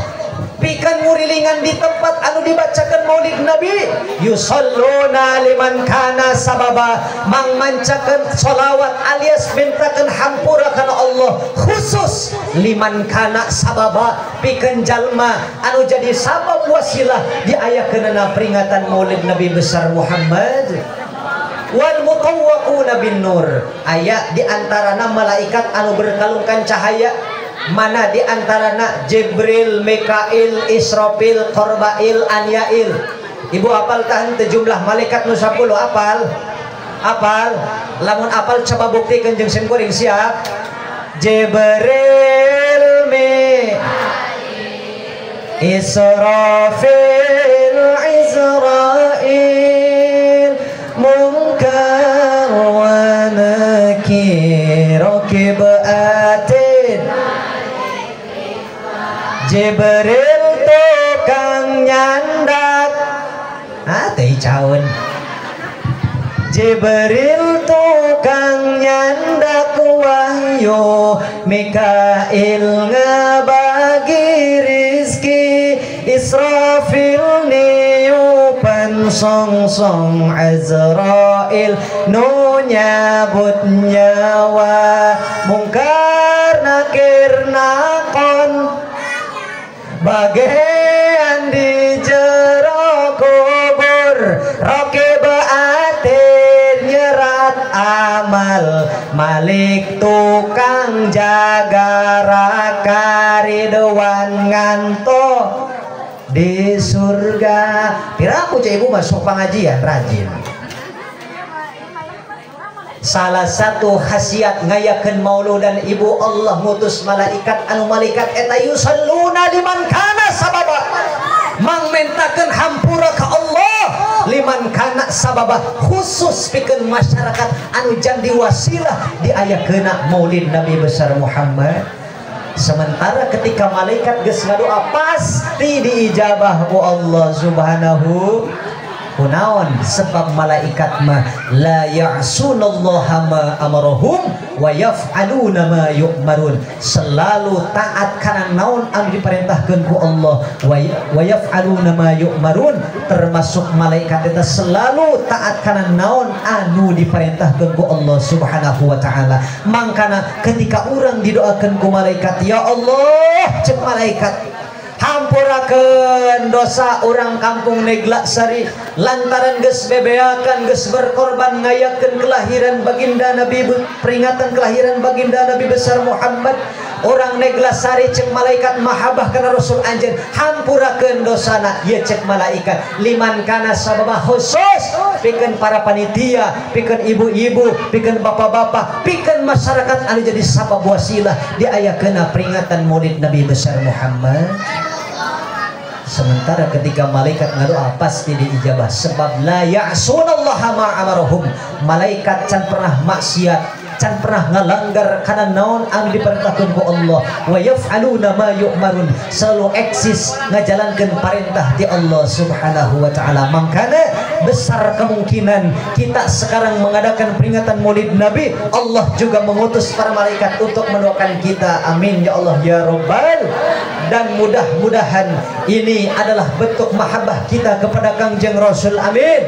pikeun ngurilingan di tempat anu dibacakan Maulid Nabi, yusalluna liman kana sababa, mangmancakeun sholawat alias mintakeun hampura kana Allah khusus liman kana sababa, pikeun jalma anu jadi sabab wasilah diayakeunana peringatan Maulid Nabi besar Muhammad. Wal mutawwaquna bin nur, aya di antarana malaikat anu berkalungkan cahaya, mana di antarana Jibril, Mikail, Israfil, Korbail, Anyail. Ibu apal tahan jumlah malaikat nu 10 apal? Apal? Lamun apal coba buktikan jeung sim kuring, siap? Jibril, Mikail, Israfil, Izrail, Munkar wa Nakir, Raqib Atid. Jibril tukang nyandak, teh caun. Jibril tukang nyandak wahyu, Mikail ngebagi rizki, Israfil niupan song-song, Azrail nu nyabut nyawa, Mungkar Nakir nakon bagian di jero kubur, Raqib Atid nyerat amal, Malik tukang jaga raka, Ridwan nganto di surga. Piraku cek ibu masuk pengajian rajin. Salah satu khasiat ngayakeun mauludan ibu, Allah ngutus malaikat anu malaikat eta yusalluna liman kana sababa, mangmentakeun hampura ka Allah liman kana sababa, khusus pikeun masyarakat anu jadi wasilah diayakeunna Maulid Nabi besar Muhammad. Sementara ketika malaikat geus ngadoa pasti diijabah ku Allah Subhanahu. Kunaon? Sebab malaikat mah la ya'sunallaha ma amarahum wa yaf'aluna ma yu'marun, selalu taat kana naon anu diperintahkeun ku Allah, wa yaf'aluna ma yu'marun, termasuk malaikat eta selalu taat kana naon anu diperintahkeun ku Allah Subhanahu wa taala. Mangkana ketika urang didoakeun ku malaikat, ya Allah, cek malaikat, hampurakeun dosa orang kampung Neglasari lantaran geus bebeakan, geus berkorban ngayakeun kelahiran baginda Nabi, peringatan kelahiran baginda Nabi besar Muhammad. Orang Neglasari cek malaikat mahabbah kana Rasul anjeun, hampurakeun dosana. Ieu cek malaikat liman kana sababa, khusus pikeun para panitia, pikeun ibu-ibu, pikeun bapak-bapak, pikeun masyarakat anu jadi sabab wasilah diayakeunna peringatan Maulid Nabi besar Muhammad. Sementara ketika malaikat ngadoa pasti diijabah, sebab la ya'sunallaha ma amarahum, malaikat can pernah maksiat, can pernah ngalanggar kana naon anu diperintahkeun ku Allah, wa yaf'aluna ma yu'marun, selalu eksis ngajalankeun perintah ti Allah Subhanahu wa taala. Mangkana besar kemungkinan kita sekarang mengadakan peringatan Maulid Nabi, Allah juga mengutus para malaikat untuk mendoakan kita. Amin ya Allah ya Rabbal. Dan mudah-mudahan ini adalah bentuk mahabbah kita kepada Kangjeng Rasul. Amin.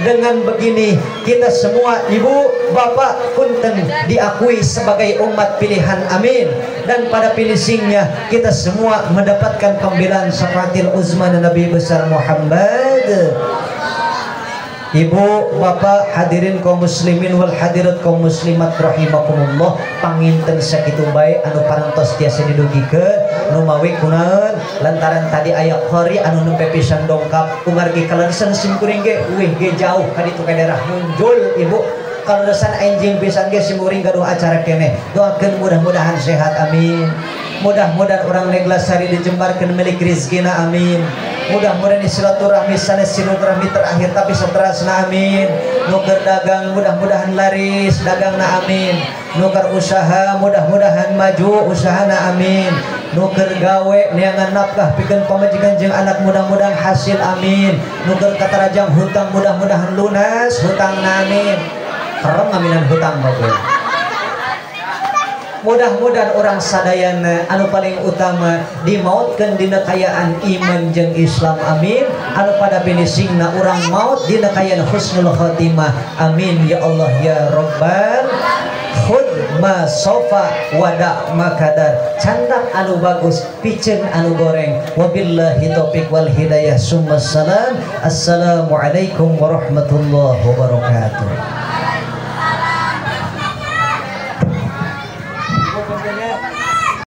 Dengan begini kita semua ibu, bapak, punten diakui sebagai umat pilihan. Amin. Dan pada finishingnya kita semua mendapatkan pembelaan syafaatil uzma Nabi besar Muhammad. Ibu, bapak, hadirin kaum muslimin wal hadirat kaum muslimat rahimakumullah, panginten sakitu bae anu parantos tiasa didugikeun nu mawi kunaon lantaran tadi aya qori anu nempe pisan dongkap kumargi kaleresan sim kuring ge uih ge jauh ka ditu ka daerah Munjul. Ibu kaleresan enjing pisan ge sim kuring gaduh acara keneh, doakeun mudah-mudahan sehat, amin. Mudah-mudahan orang Neglasari dijembarkeun milik rizkina, amin. Mudah-mudahan silaturahmi sanes silaturahmi terakhir tapi saterasna amin. Nu keur dagang mudah-mudahan laris dagangna amin. Nu keur usaha mudah-mudahan maju usahana amin. Nu keur gawe neangan nafkah pikeun pamajikan jeung anak mudah-mudahan hasil amin. Nu keur katarajang hutang mudah-mudahan lunas hutangna amin. Kerem ngaminan hutang bagus. Mudah-mudahan orang sadayana anu paling utama dimautkeun dina kayaan iman jeung Islam amin. Anu pada finishingna urang maut dina kayaan husnul khotimah amin ya Allah ya Rabbal. Khud ma sofa wada makadar, candak anu bagus piceun anu goreng. Wabillahi taufik wal hidayah, summa salam. Assalamualaikum warahmatullahi wabarakatuh.